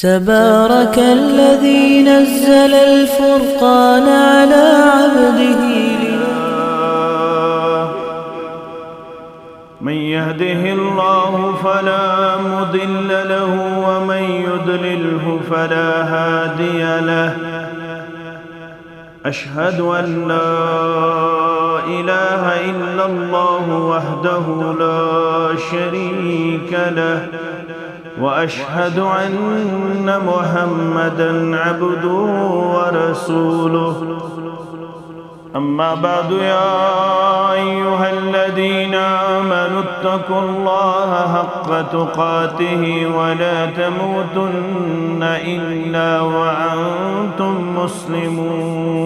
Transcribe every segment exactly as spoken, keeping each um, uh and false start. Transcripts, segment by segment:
تبارك الذي نزل الفرقان على عبده لي. من يهده الله فلا مضل له ومن يضلله فلا هادي له. أشهد أن لا إله إلا الله وحده لا شريك له، وأشهد أن محمدا عبده ورسوله. أما بعد، يا أيها الذين آمنوا اتقوا الله حق تقاته ولا تموتن إلا وأنتم مسلمون.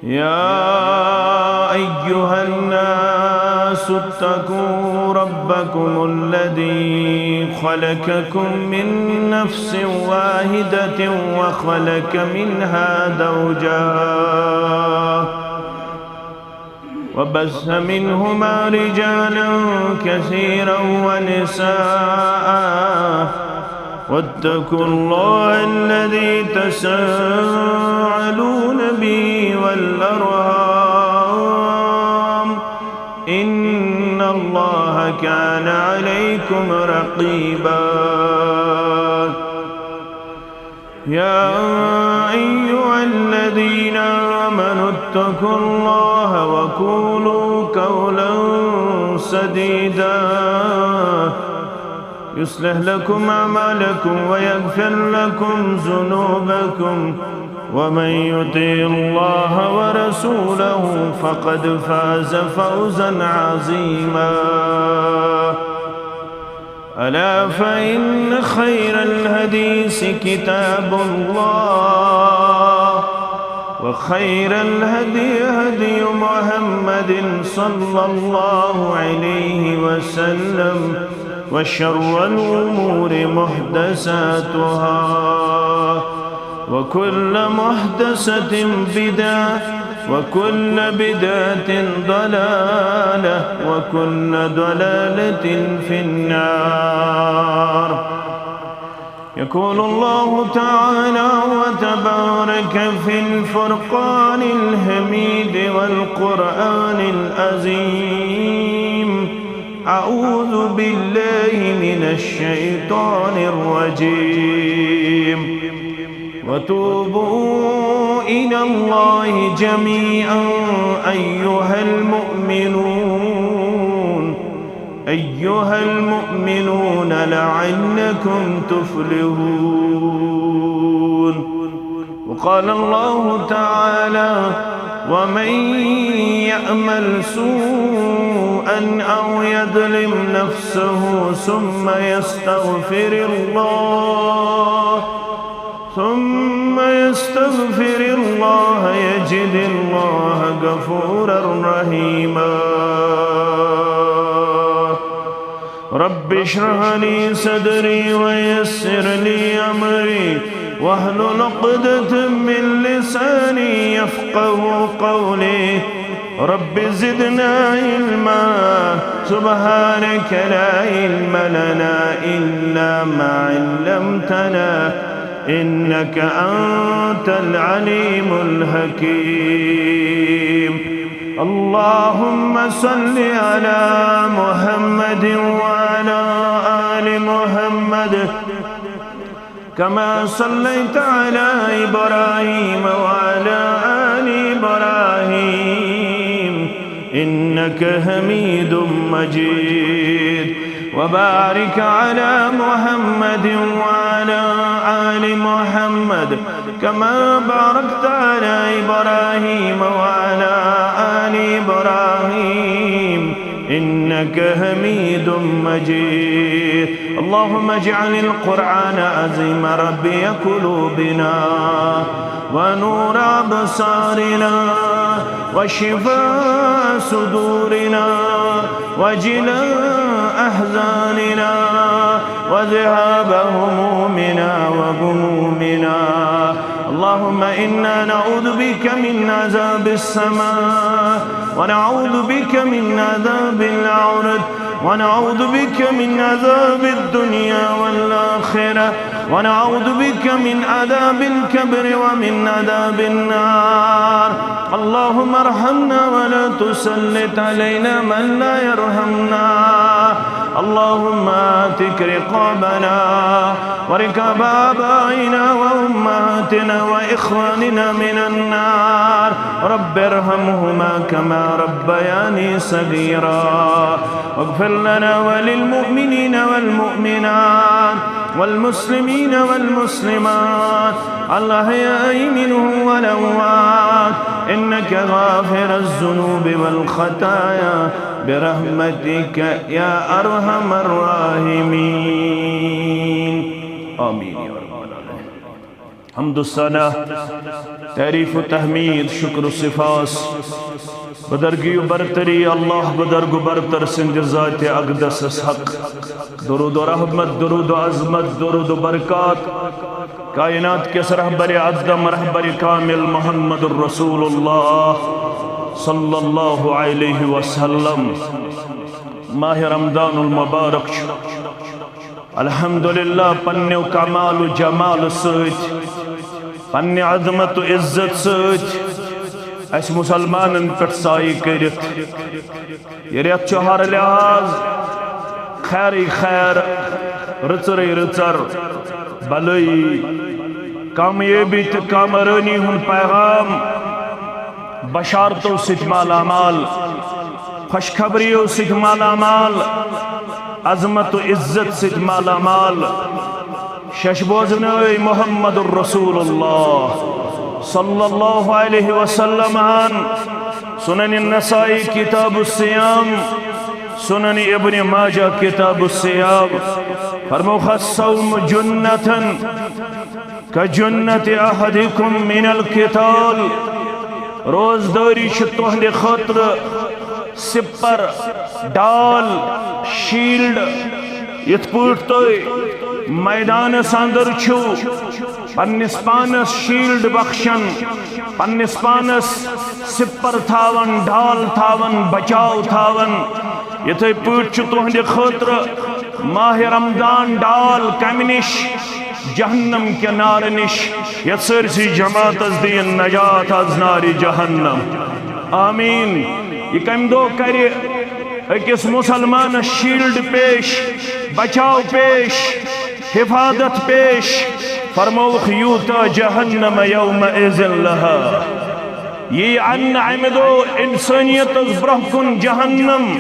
يا أيها الناس اتقوا ربكم الذي خلقكم من نفس واحدة وخلق منها زوجها وبث منهما رجالا كثيرا ونساء، واتقوا الله الذي تساءلون به والأرحام، إن الله كان عليكم رقيبا. يا أيها الذين آمنوا اتقوا الله وقولوا قولا سديدا، يصلح لكم أعمالكم ويغفر لكم ذنوبكم، ومن يطع الله ورسوله فقد فاز فوزا عظيما. ألا فإن خير الحديث كتاب الله، وخير الهدي هدي محمد صلى الله عليه وسلم، وشر الأمور محدثاتها، وكل محدثة بدعة، وكل بدعة ضلالة، وكل ضلالة في النار. يقول الله تعالى وتبارك في الفرقان الحميد والقرآن العظيم: أعوذ بالله من الشيطان الرجيم. وتوبوا إلى الله جميعا أيها المؤمنون، أيها المؤمنون لعلكم تفلحون. وقال الله تعالى: ومن يعمل سوءا أو يظلم نفسه ثم يستغفر الله، ثم يستغفر الله يجد الله غفورا رحيما. رب اشرح لي صدري ويسر لي أمري واحلل عقدة من لساني يفقه قولي. رب زدنا علما، سبحانك لا علم لنا إلا ما علمتنا، إنك أنت العليم الحكيم. اللهم صل على محمد وعلى آل محمد كما صليت على إبراهيم وعلى آل إبراهيم إنك حميد مجيد. وبارك على محمد وعلى آل محمد كما باركت على إبراهيم وعلى آل إبراهيم إنك حميد مجيد. اللهم اجعل القرآن عظيم ربيع قلوبنا ونور أبصارنا وشفاء صدورنا وجلاء أحزاننا وذهاب همومنا وغمومنا. اللهم إنا نعوذ بك من عذاب السماء، ونعوذ بك من عذاب الأرض، ونعوذ بك من عذاب الدنيا والآخرة. المغفرة، ونعوذ بك من عذاب القبر ومن عذاب النار. اللهم ارحمنا ولا تسلط علينا من لا يرحمنا. اللهم اعتق رقابنا ورقاب آبائنا وأمهاتنا وإخواننا من النار. رب ارحمهما كما ربياني صغيرا. واغفر لنا وللمؤمنين والمؤمنات والمسلمين والمسلمات الأحياء منهم والأموات إنك غافر الذنوب والخطايا برحمتك يا أرحم الراحمين. آمين يا رب العالمين. حمد و ثنا، تعریف و تحمید، شکر و سپاس، بدرگی و برتری اللہ بدرگ و برتر سند ذات اقدسس حق. درود و رحمت، درود و عظمت، درود و برکات کائنات کس رہبر اعظم، رہبر کامل محمد الرسول اللہ صلی اللہ علیہ وسلم۔ ماہ رمضان المبارک چھُ الحمدللہ پننیو کمال و جمال سۭتۍ، پننہِ عظمت و عزت سۭتۍ اسہِ مسلمانن پٮ۪ٹھ سایہِ کٔرِتھ۔ یہِ رٮ۪تھ چھُ ہر لحاظ خیرٕے خیر، رٕژرٕے رٕژر، بلٲیی، کامیٲبی تہٕ کامرٲنی ہُنٛد پیغام بشارتو سۭتۍ مالا مال، خوشخبریو سۭتۍ مالا مال، عظمت و عزت سۭتۍ مالا مال۔ شش بوزنٲے محمد الرسول اللہ صلی اللہ علیہ وسلم ہن۔ سنن نسائی کتاب الصیام، سنن ابن ماجہ کتاب الصیام۔ فرموخ، الصوم جنة كجنة أحدكم من القتال۔ روزدٲری چھِ تُہنٛدِ خٲطرٕ سِپر، ڈال، شیٖلڈ، یِتھ پٲٹھۍ تُہۍ میدانس اندر چھِو پننِس پانس شیٖلڈ بخشان، پننِس پانس سِپر تھاوان، ڈال تھاوان، بچاو تھاوان، یِتھے پٲٹھۍ چھُ تُہنٛدِ خٲطرٕ ماہ رمضان ڈال کمہِ نِش؟ جہنم کہِ نارٕ نِش۔ یتھ سٲرسٕے جماعتس دِیِن نجات از نارِ جہنم۔ آمین۔ یہِ کمہِ دۄہ کرِ أکِس مسلمانس شیٖلڈ پیش، بچاو پیش، حفاظت پیش؟ فرمووُکھ، یوٗتاہ جہنم یومئذ لہا۔ یی انہٕ امہِ دۄہ انسٲنیتس برونٛہہ کُن جہنم،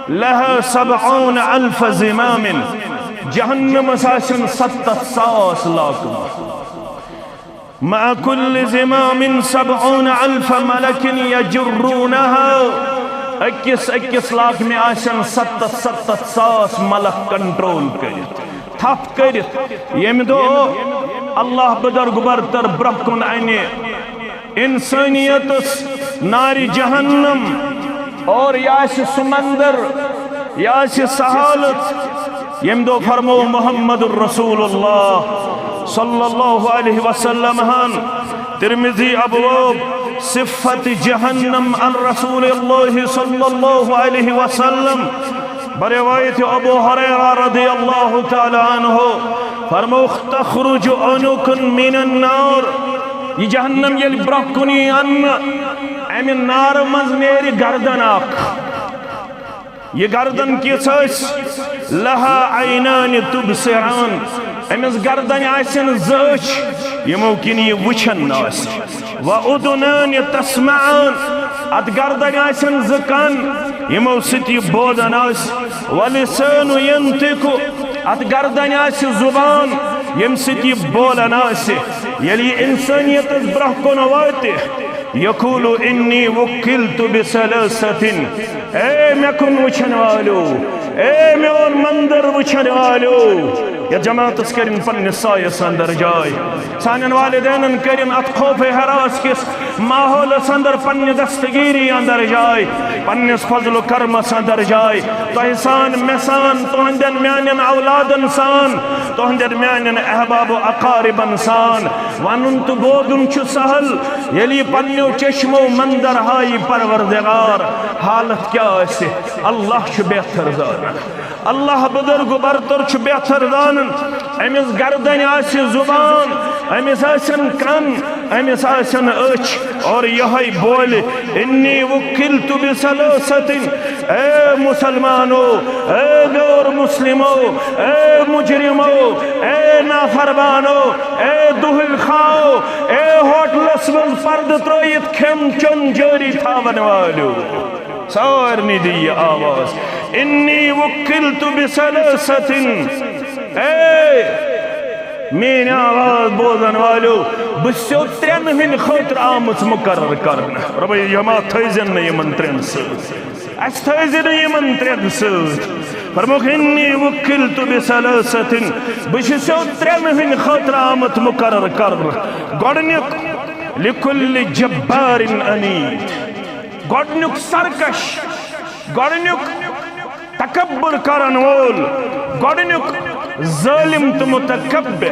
لہا سبعون الف زمام، جہنمس آسن ستتھ ساس لاکمہٕ۔ مع كل زمام سبعون الف ملك يجرونها۔ أکِس أکِس لاکمہِ آسن ستتھ ستتھ ساس ملک کنٹرول کٔرِتھ، تھپھ کٔرِتھ۔ ییٚمہِ دۄہ اللہ بدرگ برتر برونٛہہ کُن انہِ انسانیتس نارِ جہنم، اور یہِ آسہِ سمندر، یہِ آسہِ سہالت، ییٚمہِ دۄہ فرموو محمد الرسول اللہ صلی اللہ علیہ وسلم ہن۔ ترمذی ابواب صفت جہنم عن رسول اللہ صلی اللہ علیہ وسلم، بروایت ابو ہریرہ رضی اللہ تعالی عنہ، فرمووُکھ، تخرج عنق من النار۔ یہِ جہنم ییٚلہِ برونٛہہ کُن یی اننہٕ، امہِ نارٕ منٛز نیرِ گردن اکھ۔ یہِ گردن کِژھ ٲسۍ؟ لہا عینان تبصران۔ أمِس گردنہِ آسن زٕ أچھ، یِمو کِنۍ یہِ وٕچھان آسہِ۔ و اذنان تسمعان۔ اتھ گردنہِ آسن زٕ کن، یِمو سۭتۍ یہِ بوزان آسہِ۔ و لسان ینطق۔ اتھ گردنہِ آسہِ زبان، ییٚمہِ سۭتۍ یہِ بولان آسہِ۔ ییٚلہِ یہِ انسٲنیتس برونٛہہ کُن واتہِ، یقول انی وکلت بثلاثة۔ اے مےٚ کُن وٕچھن والیو، اے میون مندر وٕچھن والیو، یتھ جماعتس کٔرِن پننِس سایس اندر جاے۔ سانٮ۪ن والدینن کٔرِن اتھ خوف ہراس کِس ماحولس اندر پننہِ دستگیری اندر جاے، پننِس فضل و کرمس اندر جاے۔ تۄہہِ سان، مےٚ سان، تُہنٛدٮ۪ن میانٮ۪ن اولادن سان، تُہنٛدٮ۪ن میانٮ۪ن احباب و اقاربن سان۔ ونُن تہٕ بوزُن چھُ سہل، ییٚلہِ یہِ پننیو چشمو مندر ہایی پروردگار، حالت کیٛاہ آسہِ، اللہ چھُ بہتر زانان۔ اللہ بزرگ برتر چھُ بہتر زانان۔ أمِس گردنہِ آسہِ زُبان، أمِس آسن کن، أمِس آسن أچھ، اور یہے بولہِ، "انی وکلت بثلاثة"۔ اے مسلمانو، اے غیر مسلمو، اے مجرمو، اے نافرمانو، اے دُہٕلۍ خاو، اے ہوٹلس منٛز پردٕ ترٲیِتھ کھٮ۪ن چٮ۪ن جٲری تھاون والیو، سارنٕے دِ یہِ آواز، "انی وکلت بثلاثة"۔ اے میٲنۍ آواز بوزن والیو، بہٕ چھُسو ترٛٮ۪ن ہٕنٛدِ خٲطرٕ آمٕژ مقرر کرنہٕ۔ رۄبے، یہِ ما تھٲیزٮ۪ن نہٕ یِمن ترٛٮ۪ن سۭتۍ، اَسہِ تھٲیزِ نہٕ یِمن ترٛٮ۪ن سۭتۍ۔ فرمووُکھ، "انی وکلت بثلاثة"، بہٕ چھُسو ترٛٮ۪ن ہٕنٛدِ خٲطرٕ آمُت مقرر کرنہٕ۔ گۄڈٕنیُک، "لکل جبار عنید"، گۄڈٕنیُک سرکش، گۄڈٕنیُک تکبر کرن وول، گۄڈٕنیُک ظٲلم تہٕ متکبر،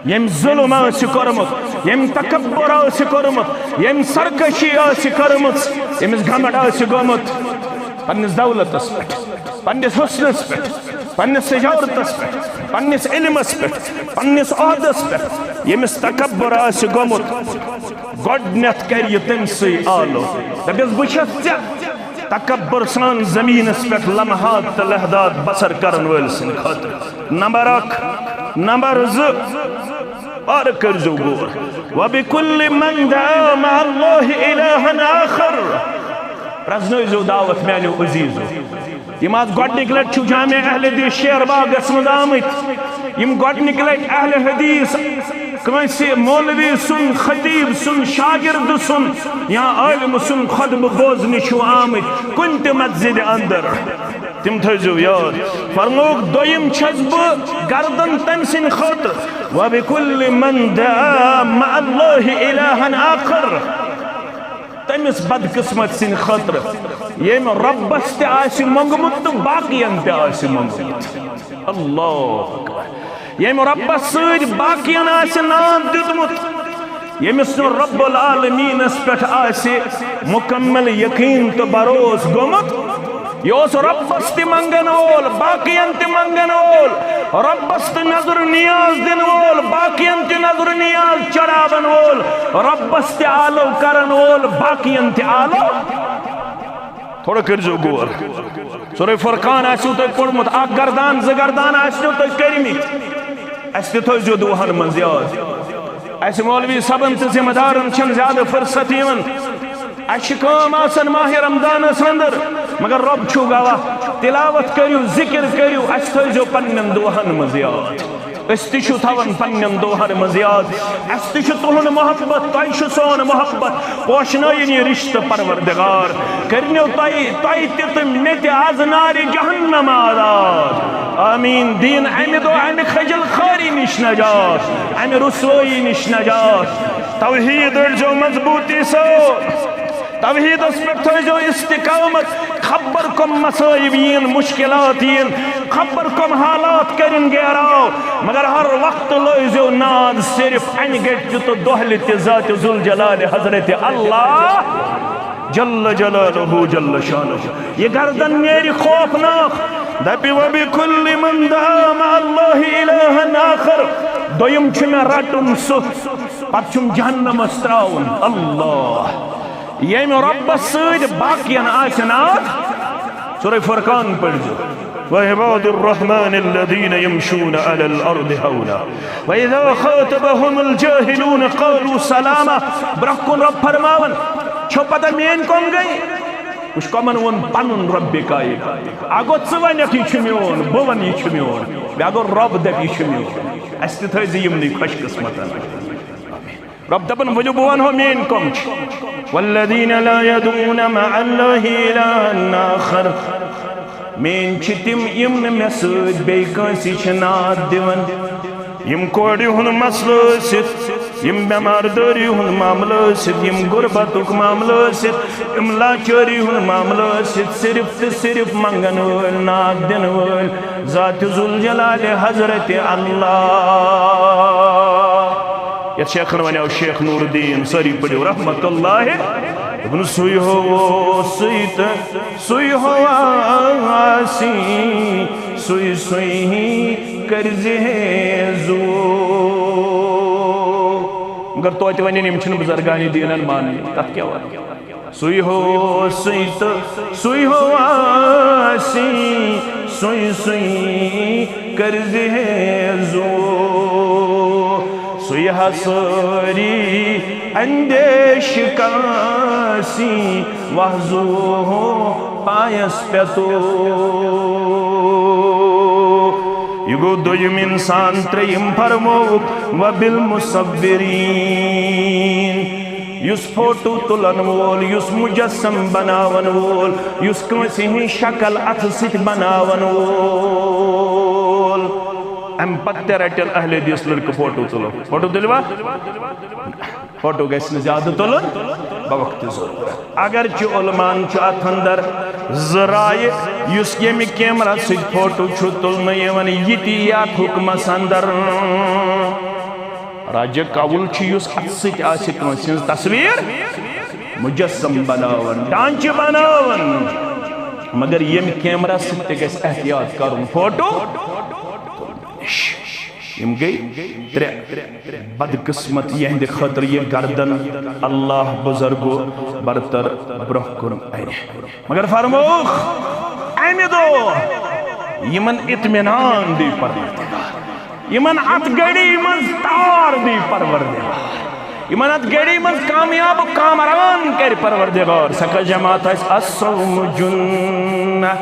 ییٚمۍ ظلم آسہِ کوٚرمُت، ییٚمۍ تکبر آسہِ کوٚرمُت، ییٚمۍ سرکشی آسہِ کٔرمٕژ، ییٚمِس گھمنڈ آسہِ گوٚمُت پننِس دولتس پٮ۪ٹھ، پننِس حسنس پٮ۪ٹھ، پننِس تجارتس پٮ۪ٹھ، پننِس علمس پٮ۪ٹھ، پننِس عہدس پٮ۪ٹھ، ییٚمِس تکبر آسہِ گوٚمُت، گۄڈٕنیتھ کرِ یہِ تٔمۍ سٕے آلو۔ دپٮ۪س، بہٕ چھَس ژےٚ تکبر سان زمینس پٮ۪ٹھ لمحات تہٕ لحظات بسر کرن وٲلۍ سٕنٛدِ خٲطرٕ۔ نمبر اکھ، نمبر زٕ، اور کٔرزیو غور۔ "وبكل من دعا مع الله إلها آخر"۔ پرزنٲیزیو دعوت میانیو عزیزو۔ یِم آز گۄڈٕنِکۍ لٹہِ چھِو جامع اہل حدیث شیر باغس منٛز آمٕتۍ، یِم گۄڈٕنِکۍ لٹہِ اہل حدیث کٲنٛسہِ مولوی سُنٛد، خطیب سُنٛد، شاگرد سُنٛد یا عالم سُنٛد خطبہٕ بوزنہِ چھِو آمٕتۍ کُنہِ تہِ مسجد اندر، تِم تھٲیزیو یاد۔ فرمووُکھ، دوٚیِم چھَس بہٕ گردن تٔمۍ سٕنٛدِ خٲطرٕ، "وبكل من دعا مع الله إلها آخر"۔ تٔمِس بدقسمت سٕنٛدِ خٲطرٕ، ییٚمۍ رۄبس تہِ آسہِ موٚنگمُت تہٕ باقین تہِ آسہِ موٚنگمُت۔ اللہ اکبر۔ ییٚمۍ رۄبس سۭتۍ باقین آسہِ ناد دیُتمُت، ییٚمِس نہٕ رب العالمینس پٮ۪ٹھ آسہِ مکمل یقین تہٕ بھروسہٕ گوٚمُت، یہِ اوس رۄبس تہِ منگن وول، باقین تہِ منگن وول، رۄبس تہِ نظر نیاز دِنہٕ وول، باقین تہِ نظر نیاز چڑاون وول، رۄبس تہِ آلو کرن وول، باقین تہِ آلو۔ تھوڑا کٔرزیو غور۔ سورہ فرقان آسیو تۄہہِ پوٚرمُت، اکھ گردان، زٕ گردان آسنو تۄہہِ کٔرمٕتۍ۔ اَسہِ تہِ تھٲیزیو دُعاہن منٛز یاد۔ اَسہِ مولوی صٲبن تہٕ ذمہٕ دارن چھَنہٕ زیادٕ فرصت یِوان۔ اَسہِ چھِ کٲم آسان ماہِ رمضانس اندر، مگر رۄب چھُ گواہ، تلاوت کٔرِو، ذکر کٔرِو، اَسہِ تھٲیزیو پننٮ۪ن دُعاہن منٛز یاد۔ أسۍ تہِ چھِو تھاوان پننٮ۪ن دُعاہن منٛز یاد۔ اَسہِ تہِ چھُ تُہُنٛد محبت، تۄہہِ چھُ سون محبت۔ پوشنٲیِن یہِ رشتہٕ پروردگار۔ کٔرنیو تۄہہِ، تۄہہِ تہِ تہٕ مےٚ تہِ از نارِ جہنم آزاد۔ آمین۔ دِیِن اَمہِ دۄہ اَمہِ خجل خوٲری نِش نجات، اَمہِ رسوٲیی نِش نجات۔ توحید أڑزیو مضبوٗطی سۭتۍ۔ توحیدس پٮ۪ٹھ تھٲیزیو استقامت۔ خبر کم مصائب یِن، مشکلات یِن، خبر کم حالات کٔرِن گیراو، مگر ہر وقت لٲیزیو ناز صرف انہِ گٹہِ تہٕ دۄہلہِ تہِ ذات ذوالجلال حضرت اللہ جل جلالہ جل شانہ۔ یہِ گردن نیرِ خوفناک۔ دپہِ، "وبكل من دعا مع الله إلها آخر"۔ دوٚیِم چھُ مےٚ رٹُن سُہ، پتہٕ چھُم جہنمس تراوُن۔ اللہ۔ ییٚمہِ رۄبس سۭتۍ باقین آسہِ ناد، سورہ فرقان پٔرزِ۔ "وعباد الرحمن الذين يمشون على الأرض هونا وإذا خاطبهم الجاهلون قالوا سلاما"۔ برونٛہہ کُن رۄب فرماوان، چھو پتہ میٲنۍ کۄم گٔے؟ وٕچھ، کۄمن ووٚن پنُن رۄبِ کائنات۔ اگو ژٕ ونکھ، "یہِ چھُ میون"، بہٕ ونہٕ، "یہِ چھُ میون"، بیٚیہِ اگو رۄب دپہِ، "یہِ چھُ میون"۔ اسہِ تہِ تھٲیزِ یِمنٕے خۄش قسمتن۔ رۄب دپان، ؤلِو بہٕ ونہو میٲنۍ کۄم چھِ۔ "والذين لا يدعون مع الله إلها آخر"۔ میٲنۍ چھِ تِم، یِم نہٕ مےٚ سۭتۍ بیٚیہِ کٲنٛسہِ چھِ ناد دِوان۔ یِم کورِ ہُنٛد مسلہٕ ٲسِتھ، یِم بٮ۪مار دٲری ہُنٛد معاملہٕ ٲسِتھ، یِم غربتُک معاملہٕ ٲسِتھ، یِم لاچٲری ہُنٛد معاملہٕ ٲسِتھ، صرف تہٕ صرف منٛگن وٲلۍ، ناد دِنہٕ وٲلۍ، ذات ذوالجلال حضرت اللہ۔ یتھ شیخن ونیو شیخ نور الدین، سٲری پٔرِو رحمت اللہ۔ دوٚپُن، سُے ہو اوسُے تہٕ سُے ہو آسی، سُے سُے کٔرزِ ہے زُو۔ مگر توتہِ وَنن، یِم چھِنہٕ بُزرگانِ دیٖنن ماننٕے، تَتھ کیٛاہ وَنہٕ؟ سُے ہو اوسُے تہٕ سُے ہو آسی، سُے سُے کٔرزِ ہے زُو۔ سُے ہا سٲری اندیش کانسی وحزو ہو پایس پیتو۔ یہِ گوٚو دوٚیِم انسان، ترٛیٚیِم فرمووُکھ، وبالمصورین۔ یُس فوٹو تُلن وول، یُس مجسم بناون وول، یُس کٲنٛسہِ ہٕنٛز شکل اتھٕ سۭتۍ بناون وول، امہِ پتہٕ تہِ رٹن اہل حدیث لڑکہٕ فوٹو تُلو۔ فوٹو تُلوا؟ فوٹو گژھِ نہٕ زیادٕ تُلُن، بوقت ضرورت۔ اگرچہِ علماہن چھُ اتھ اندر زٕ رایہِ، یُس ییٚمہِ کیمرہ سۭتۍ فوٹو چھُ تُلنہٕ یِوان، یہِ تہِ یی اتھ حُکمس اندر۔ راجہ قول چھُ، یُس اتھٕ سۭتۍ آسہِ کٲنٛسہِ ہٕنٛز تصویر مجسم بناوان، ڈانچہِ بناوان، مگر ییٚمہِ کیمرہ سۭتۍ تہِ گژھِ احتیاط کرُن فوٹو تُلنہٕ نِش۔ یِم گٔے ترٛےٚ بدقسمت، یِہنٛدِ خٲطرٕ یہِ گردن اللہ بزرگو برتر برونٛہہ کُن انہِ۔ مگر فرمووُکھ، امہِ دۄہ یِمن اطمینان دی پروردگار، یِمن اتھ گھڑی منٛز تار دی پروردگار، یِمن اتھ گھڑی منٛز کامیاب کامران کرِ پروردگار۔ سۄ کۄس جماعت آسہِ؟ الصوم جنہ۔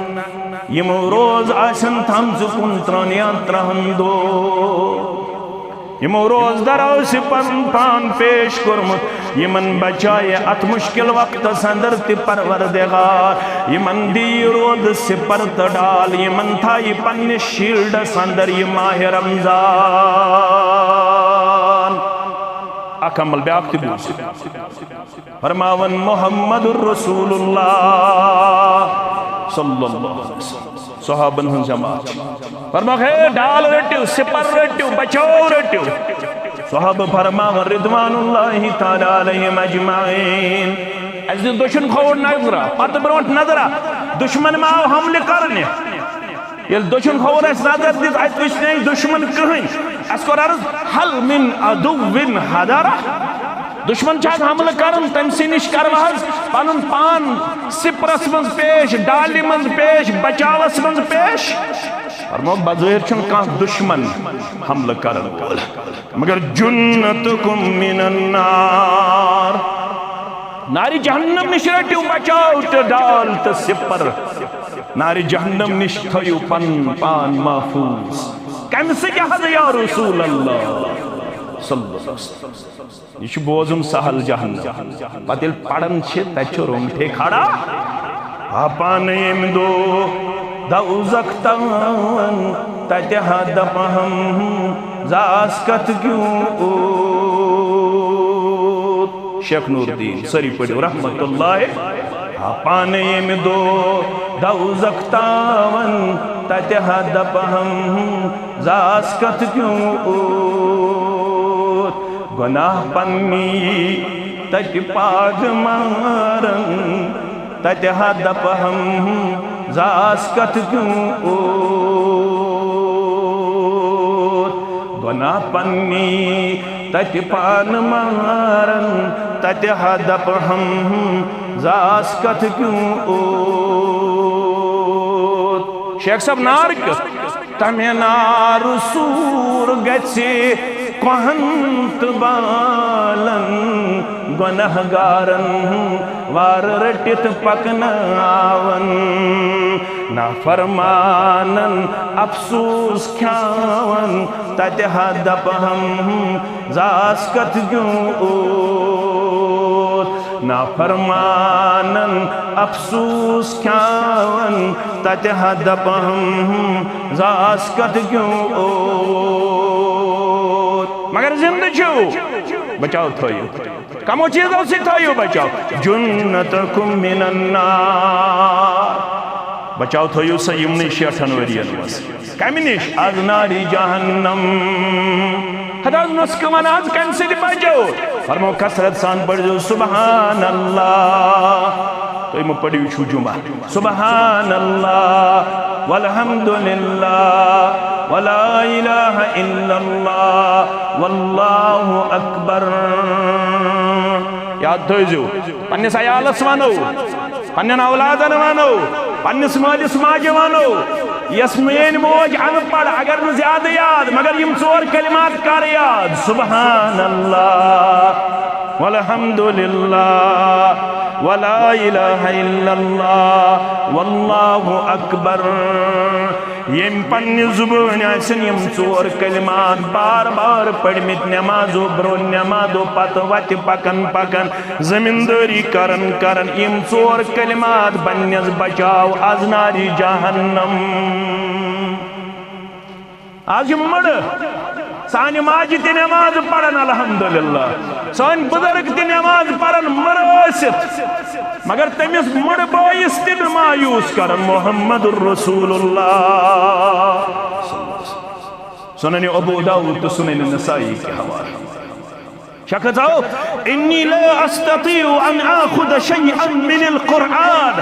یِمو روز آسن تھمژٕ کُنترٕہن یا ترٕہن دۄہ۔ یِمو روزدر آسہِ پنُن پان پیش کوٚرمُت، یِمن بچایہِ اتھ مشکل وقتس اندر تہِ پروردگار۔ یِمن دِیہِ رود سپر تہٕ ڈال، یِمن تھایہِ پننِس شیلڈس اندر یہِ ماہِ رمضان۔ اکھ عمل بیاکھ تہِ بوٗزِو۔ فرماوان محمد رسول اللہ صلی اللہ علیہ وسلم۔ صحابن ہٕنٛز جماعت چھِ۔ فرماوان، ہے ڈال رٔٹِو، سپر رٔٹِو، بچاو رٔٹِو۔ صحابہٕ فرماوان رضوان اللہ تعالیٰ علیہم اجمعین۔ اَسہِ دِژ دٔچھُن کھووُر نظرہ، پتہٕ برونٛٹھ نظرہ، دشمن ما آو حملہٕ کرنہِ؟ ییٚلہِ دٔچھُن کھووُر اَسہِ نظر دِژ، اَتہِ وٕچھ نہٕ اَسہِ دُشمن کٕہٕنۍ۔ اَسہِ کوٚر عرض، ہل من عدو حضرہ؟ دُشمن چھا حظ حملہٕ کران؟ تٔمۍ سٕے نِش کروا حظ پنُن پان سپرس منٛز پیش، ڈالہِ منٛز پیش، بچاوس منٛز پیش؟ فرمو، بظٲہر چھُنہٕ کانٛہہ دُشمن حملہٕ کرن وول، مگر جنتکم من النار۔ نارِ جہنم نِش رٔٹِو بچاو تہٕ ڈال تہٕ سِپر۔ نارِ جہنم نِش تھٲیِو پنُن پان محفوظ۔ کمہِ سۭتۍ حظ یا رسول اللہ صلی اللہ علیہ وسلم؟ یہِ چھُ بوزُن سہل جہنم۔ پتہٕ ییٚلہِ پران چھِ، تتہِ چھُ رونٛگٹے کھڑا۔ ہا پانہٕ ییٚمہِ دۄہ دوزخ تاوان، تتہِ ہا دپہم زاس کتھ کیوں اوت۔ شیخ نور الدین، سٲری پٔرِو رحمت اللہ۔ ہا پانہٕ ییٚمہِ دۄہ دوزخ تاوان، تتہِ ہا دپہم زاس کتھ کیوں اوت۔ گناہ پننی تتہِ پاگ مارن، تتہِ ہا دپہم زاس کتھ کیوں اوت۔ گناہ پننی تتہِ پان مارن، تتہِ ہا دپہم زاس کتھ کیوں اوت۔ شیخ صاحب، نار کیُتھ؟ تمہِ نار سوٗر گژھِ کۄہن تہٕ بالن، گۄناہ گارن وارٕ رٔٹِتھ پکناون۔ نافرمانن افسوس کھیاون، تتہِ ہا دپہم زاس کتھ کیوں اوت۔ نافرمانن افسوس کھیاون، تتہِ ہا دپہم زاس کتھ کیوں اوت۔ مگر زندٕ چھِو، بچاو تھٲیِو۔ کمو چیزو سۭتۍ تھٲیِو بچاو؟ جنتکم من النار۔ بچاو تھٲیِو سا یِمنٕے شیٹھن ؤرین منٛز۔ کمہِ نِش؟ از نارِ جہنم۔ ہتہٕ حظ نُسخہٕ ون، از کمہِ سۭتۍ بچو؟ فرمو کثرت سان پٔرزیو سبحان اللہ۔ تُہۍ مہٕ پٔرِو چھُو جمعہ۔ سبحان اللہ والحمد للہ ولا الہ الا اللہ واللہ اکبر۔ یاد تھٲوزیو، پننِس عیالس ونو، پننٮ۪ن اولادن ونو، پننِس مٲلِس ماجہِ ونو، یس میٲنۍ موج ان پڑھ، اگر نہٕ زیادٕ یاد، مگر یِم ژور کلمات کر یاد، سبحان اللہ والحمد للہ ولا الہ الا اللہ واللہ اکبر۔ ییٚمۍ پننہِ زبٲنۍ آسن یِم ژور کلمات بار بار پٔرمٕتۍ، نمازو برونٛہہ، نمازو پتہٕ، وتہِ پکان پکان، زمیٖندٲری کران کران، یِم ژور کلمات بننس بچاو از نارِ جہنم۔ از چھِ مٔڑٕ سانہِ ماجہِ تہِ نماز پران، الحمدللہ، سٲنۍ بزرگ تہِ نماز پران مٔڑٕ ٲسِتھ، مگر تٔمِس مٔڑٕ بٲیِس تہِ نہٕ مایوس کران۔ محمد رسول اللہ۔ سنن ابو داؤد تہٕ سنن نسائی کہِ حوالہٕ۔ شخص آو، "انی لا استطیع ان آخذ شیئا من القرآن"۔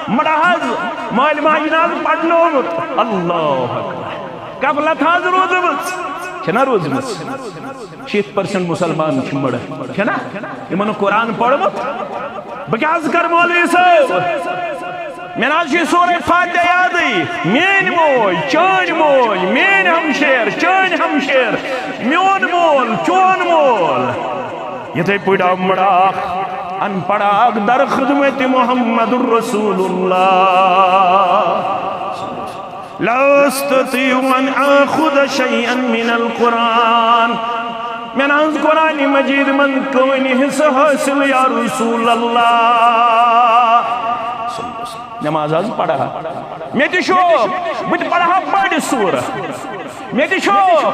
مڑا حظ، مٲلۍ ماجہِ نہٕ حظ پرنومُت۔ اللہ اکبر۔ غفلت حظ روٗزمٕژ۔ چھنا روٗزمٕژ؟ شیٖتھ پٔرسنٹ مسلمان چھِ مڑٕ۔ چھنا؟ یِمن نہٕ قرآن پوٚرمُت۔ بہٕ کیٛاہ حظ کرٕ مولوی صٲب؟ مےٚ نہ حظ چھِ سورہ فاتحہ یادٕے۔ میٲنۍ موج، چٲنۍ موج، میٲنۍ ہمشیر، چٲنۍ ہمشیر، میون مول، چون مول۔ یِتھے پٲٹھۍ آو مڑا اکھ، ان پڑا اکھ در خدمت محمد رسول اللہ۔ لا استطيع أن آخذ شيئا من القرآن۔ مےٚ نہ حظ قرآن مجید منٛز کٕہٕنۍ حصہٕ حٲصِل یا رسول اللہ۔ نماز حظ پرٕ ہا۔ مےٚ تہِ شوق، بہٕ تہِ پرٕ ہا بٔڑ سورہ۔ مےٚ تہِ شوق،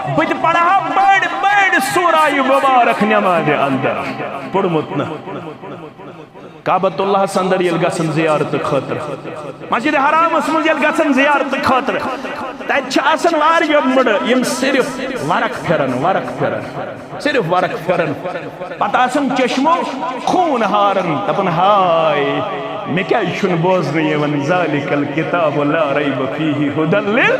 بہٕ تہِ پرٕ ہا بٔڑ، بٔڑ سورہ یہِ مبارک نمازِ اندر۔ پوٚرمُت نہٕ۔ کعبۃ اللہ اندر ییٚلہِ گژھن زیارت خٲطرٕ، مسجد حرامس منٛز ییٚلہِ گژھن زیارت خٲطرٕ، تتہِ چھِ آسان واریاہ مٔڑٕ، یِم صرف ورق پھرن، ورق پھرن، صرف ورق پھرن۔ پتہٕ آسان چشمو خوٗن ہاران، دپان، ہاے، مےٚ کیازِ چھُنہٕ بوزنہٕ یِوان، ذالک الکتاب لا ریب فیہ ھدی لل۔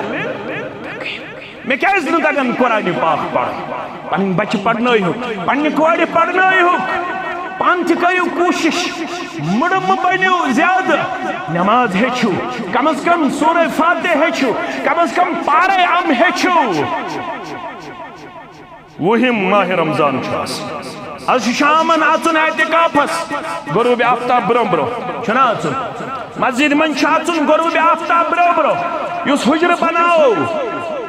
مےٚ کیازِ نہٕ تگان قرآن پاک پرُن؟ پنٕنۍ بچہِ پرنٲیہُکھ، پننہِ کورِ پرنٲیہُکھ، پانہٕ تہِ کٔرِو کوٗشِش، مُڑٕ مہٕ بٔنِو زیادٕ، نماز ہیٚچھِو، کم از کم سورہ فاتحہ ہیٚچھِو، کم از کم پارے ام ہیٚچھِو۔ وُہِم ماہِ رمضان چھُ آسان۔ از چھُ شامن اژُن اعتکافس، غروب آفتاب برونٛہہ برونٛہہ چھُنہ اژُن۔ مسجد منٛز چھُ اژُن غروب آفتاب برونٛہہ برونٛہہ۔ یُس حجرٕ بناوو،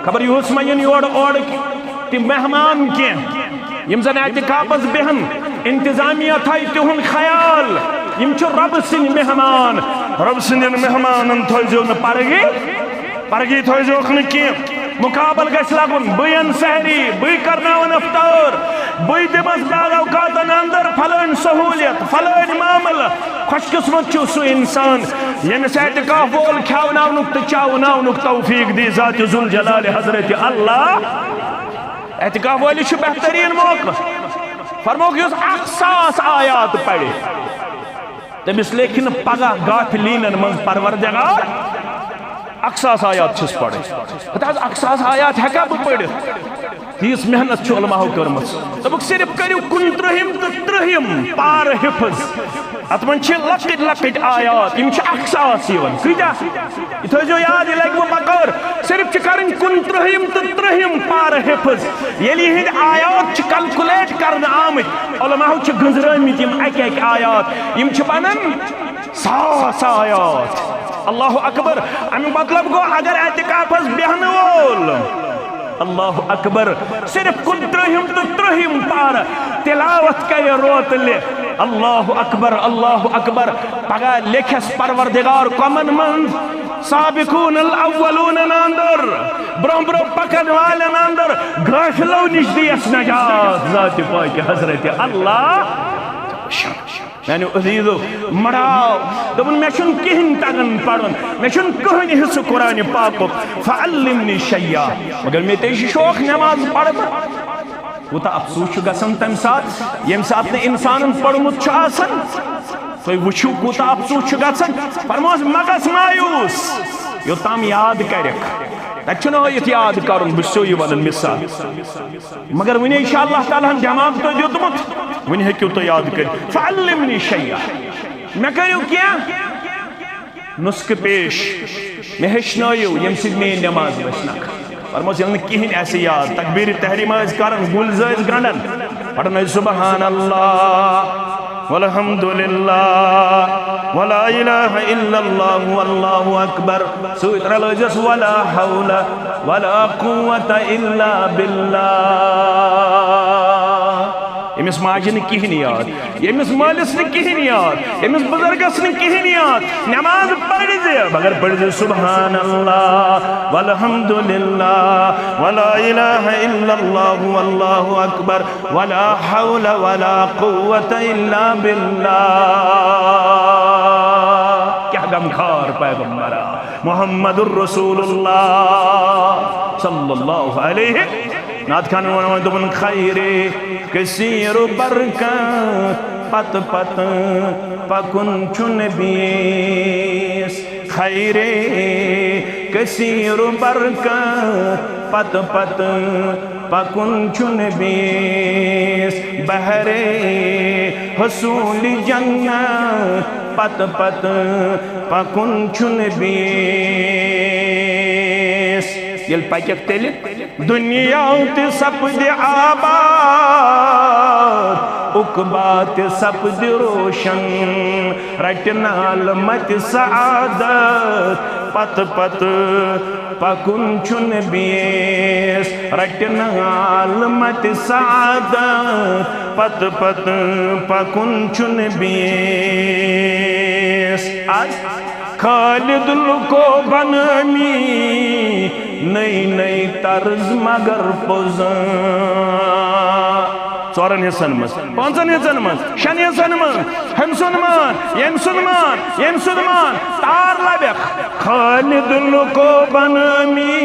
خبر یُہُس ما یِن یورٕ اورٕ تہِ مہمان کینٛہہ۔ یِم زن اعتکافس بیہن، انتظامیہ تھایہِ تِہُنٛد خیال۔ یِم چھِ رۄبہٕ سٕنٛدۍ مہمان۔ رۄبہٕ سٕنٛدٮ۪ن مہمانن تھٲوزیو نہٕ پرگی۔ پرگی تھٲوزیوکھ نہٕ کینٛہہ۔ مقابل گژھِ لگُن، بہٕ یِن سحری، بہٕ کرناون افطار، بہٕ دِمس بعض اوقاتن اندر فلٲنۍ سہوٗلیت، فلٲنۍ معاملہٕ۔ خوش قسمت چھُ سُہ انسان، ییٚمِس اعتکاف وول کھیاوناونُک تہٕ چاوناونُک توفیق دی ذات ذوالجلال حضرت اللہ۔ اعتکاف وٲلِس چھُ بہتریٖن موقعہٕ۔ فرموکھ، یُس اکھ ساس آیات پرِ، تٔمِس لیکھِ نہٕ پگاہ غافلینن منٛز پروردگار۔ اکھ ساس آیات چھُس پرٕنۍ۔ ہتہٕ حظ، اکھ ساس آیات ہٮ۪کا بہٕ پٔرِتھ؟ تیٖژ محنت چھِ علماہو کٔرمٕژ۔ دوٚپُکھ، صرف کٔرِو کُنترٕہِم تہٕ ترٕٛہِم پارٕ حفظ۔ اتھ منٛز چھِ لۄکٕٹۍ لۄکٕٹۍ آیات، یِم چھِ اکھ ساس یِوان۔ کۭتیاہ؟ یہِ تھٲیزیو یاد، یہِ لگہِ وۄنۍ بکار۔ صرف چھِ کرٕنۍ کُنترٕٛہِم تہٕ ترٕٛہِم پارٕ حفظ۔ ییٚلہِ یِہِنٛدۍ آیات چھِ calculate کرنہٕ آمٕتۍ، علماہو چھِ گٔنٛزرٲومٕتۍ یِم اکہِ اکہِ آیات۔ یِم چھِ بنان ساس آیات۔ اللہ اکبر۔ امیُک مطلب گوٚو، اگر اعتکافس بیہنہٕ وول، اللہ اکبر، صرف کُنترٕٛہِم تہٕ ترٕٛہِم پارٕ تلاوت کرِ روتلہِ، اللہ اکبر، اللہ اکبر، پگاہ لیکھٮ۪س پروردگار کۄمن منٛز؟ سابقون الاولون اندر، برونٛہہ برونٛہہ پکن والٮ۪ن اندر، غٲفلو نِش دِیس نجات ذات پاک حضرت اللہ۔ میانیو عزیزو، مڑاو۔ دوٚپُن، مےٚ چھُنہٕ کِہیٖنۍ تگان پرُن، مےٚ چھُنہٕ کٕہٕنۍ حصہٕ قرآنِ پاکُک۔ فعلمنی شیئا، مگر مےٚ تہِ چھُ شوق نماز پرنُک۔ کوٗتاہ افسوٗس چھُ گژھان تَمہِ ساتہٕ، ییٚمہِ ساتہٕ نہٕ اِنسانَن پوٚرمُت چھُ آسان۔ تُہۍ وٕچھِو، کوٗتاہ افسوٗس چھُ گژھان۔ فرموس، مہ گژھ مایوٗس، یوٚتام یاد کَرٮ۪کھ۔ تَتہِ چھُنہٕ ہٲیِتھ یاد کَرُن، بہٕ چھُسو یہِ وَنان مثال۔ مگر وٕنہِ چھُ اللہ تعالیٰ ہَن دٮ۪ماغ تۄہہِ دیُتمُت، وٕنہِ ہیٚکِو تُہۍ یاد کٔرِتھ۔ فعلمنی شیئا، مےٚ کٔرِو کینٛہہ نسخہٕ پیش، مےٚ ہیٚچھنٲیِو، ییٚمہِ سۭتۍ میٛٲنۍ نٮ۪ماز گژھِ نکھٕ۔ فرموس، ییٚلہِ نہٕ کِہیٖنۍ آسہِ یاد، تکبیٖر تحریٖم ٲسۍ کران، گُلۍ زٲلۍ ٲسۍ گنٛڈان، پران ٲسۍ سبحان اللہ، والحمد للہ، ولا الہ الا اللہ، واللہ اکبر۔ سۭتۍ رلٲوزٮ۪س ولا حول ولا قوة الا باللہ۔ ییٚمِس ماجہِ نہٕ کِہیٖنۍ یاد، ییٚمِس مٲلِس نہٕ کِہیٖنۍ یاد، ییٚمِس بُزرگس نہٕ کِہیٖنۍ یاد، نٮ۪ماز پٔرۍزِ، مگر پٔرۍزِ سبحان اللہ، والحمد للہ، ولا الہ الا اللہ، واللہ اکبر، ولا حول ولا قوة الا باللہ۔ کیٛاہ غمخوار پیغمبرا، محمد رسول اللہ صلی اللہ علیہ۔ نعت خانن ووٚن وۄنۍ، دوٚپُن، خیرِ کثیر و برکت پتہٕ پتہٕ پکُن چھُنہٕ بیٚیِس۔ خیرِ کثیر و برکت پتہٕ پتہٕ پکُن چھُنہٕ بیٚیِس۔ بہرِ حصوٗلِ جنت پتہٕ پتہٕ پکُن چھُنہٕ بیٚیِس۔ ییٚلہِ پکٮ۪کھ تیٚلہِ دُنیا تہِ سپدِ آباد، عقبیٰ تہِ سپدِ روشن، رٹہِ نالہٕ متہِ سعادت پتہٕ پتہٕ پکُن چھُنہٕ بیٚیِس۔ رٹہِ نالہٕ متہِ سعادت پتہٕ پتہٕ پکُن چھُنہٕ بیٚیِس۔ از خالد لُکو بنٲمی نٔے نٔے طرز مگر پوٚزن۔ ژورن حصن منٛز، پانٛژن حصن منٛز، شٮ۪ن حصن منٛز، ہُمۍ سُنٛد مان، ییٚمۍ سُنٛد مان، ییٚمۍ سُنٛد مان، تار لبٮ۪کھ۔ خالد لُکو بنٲمی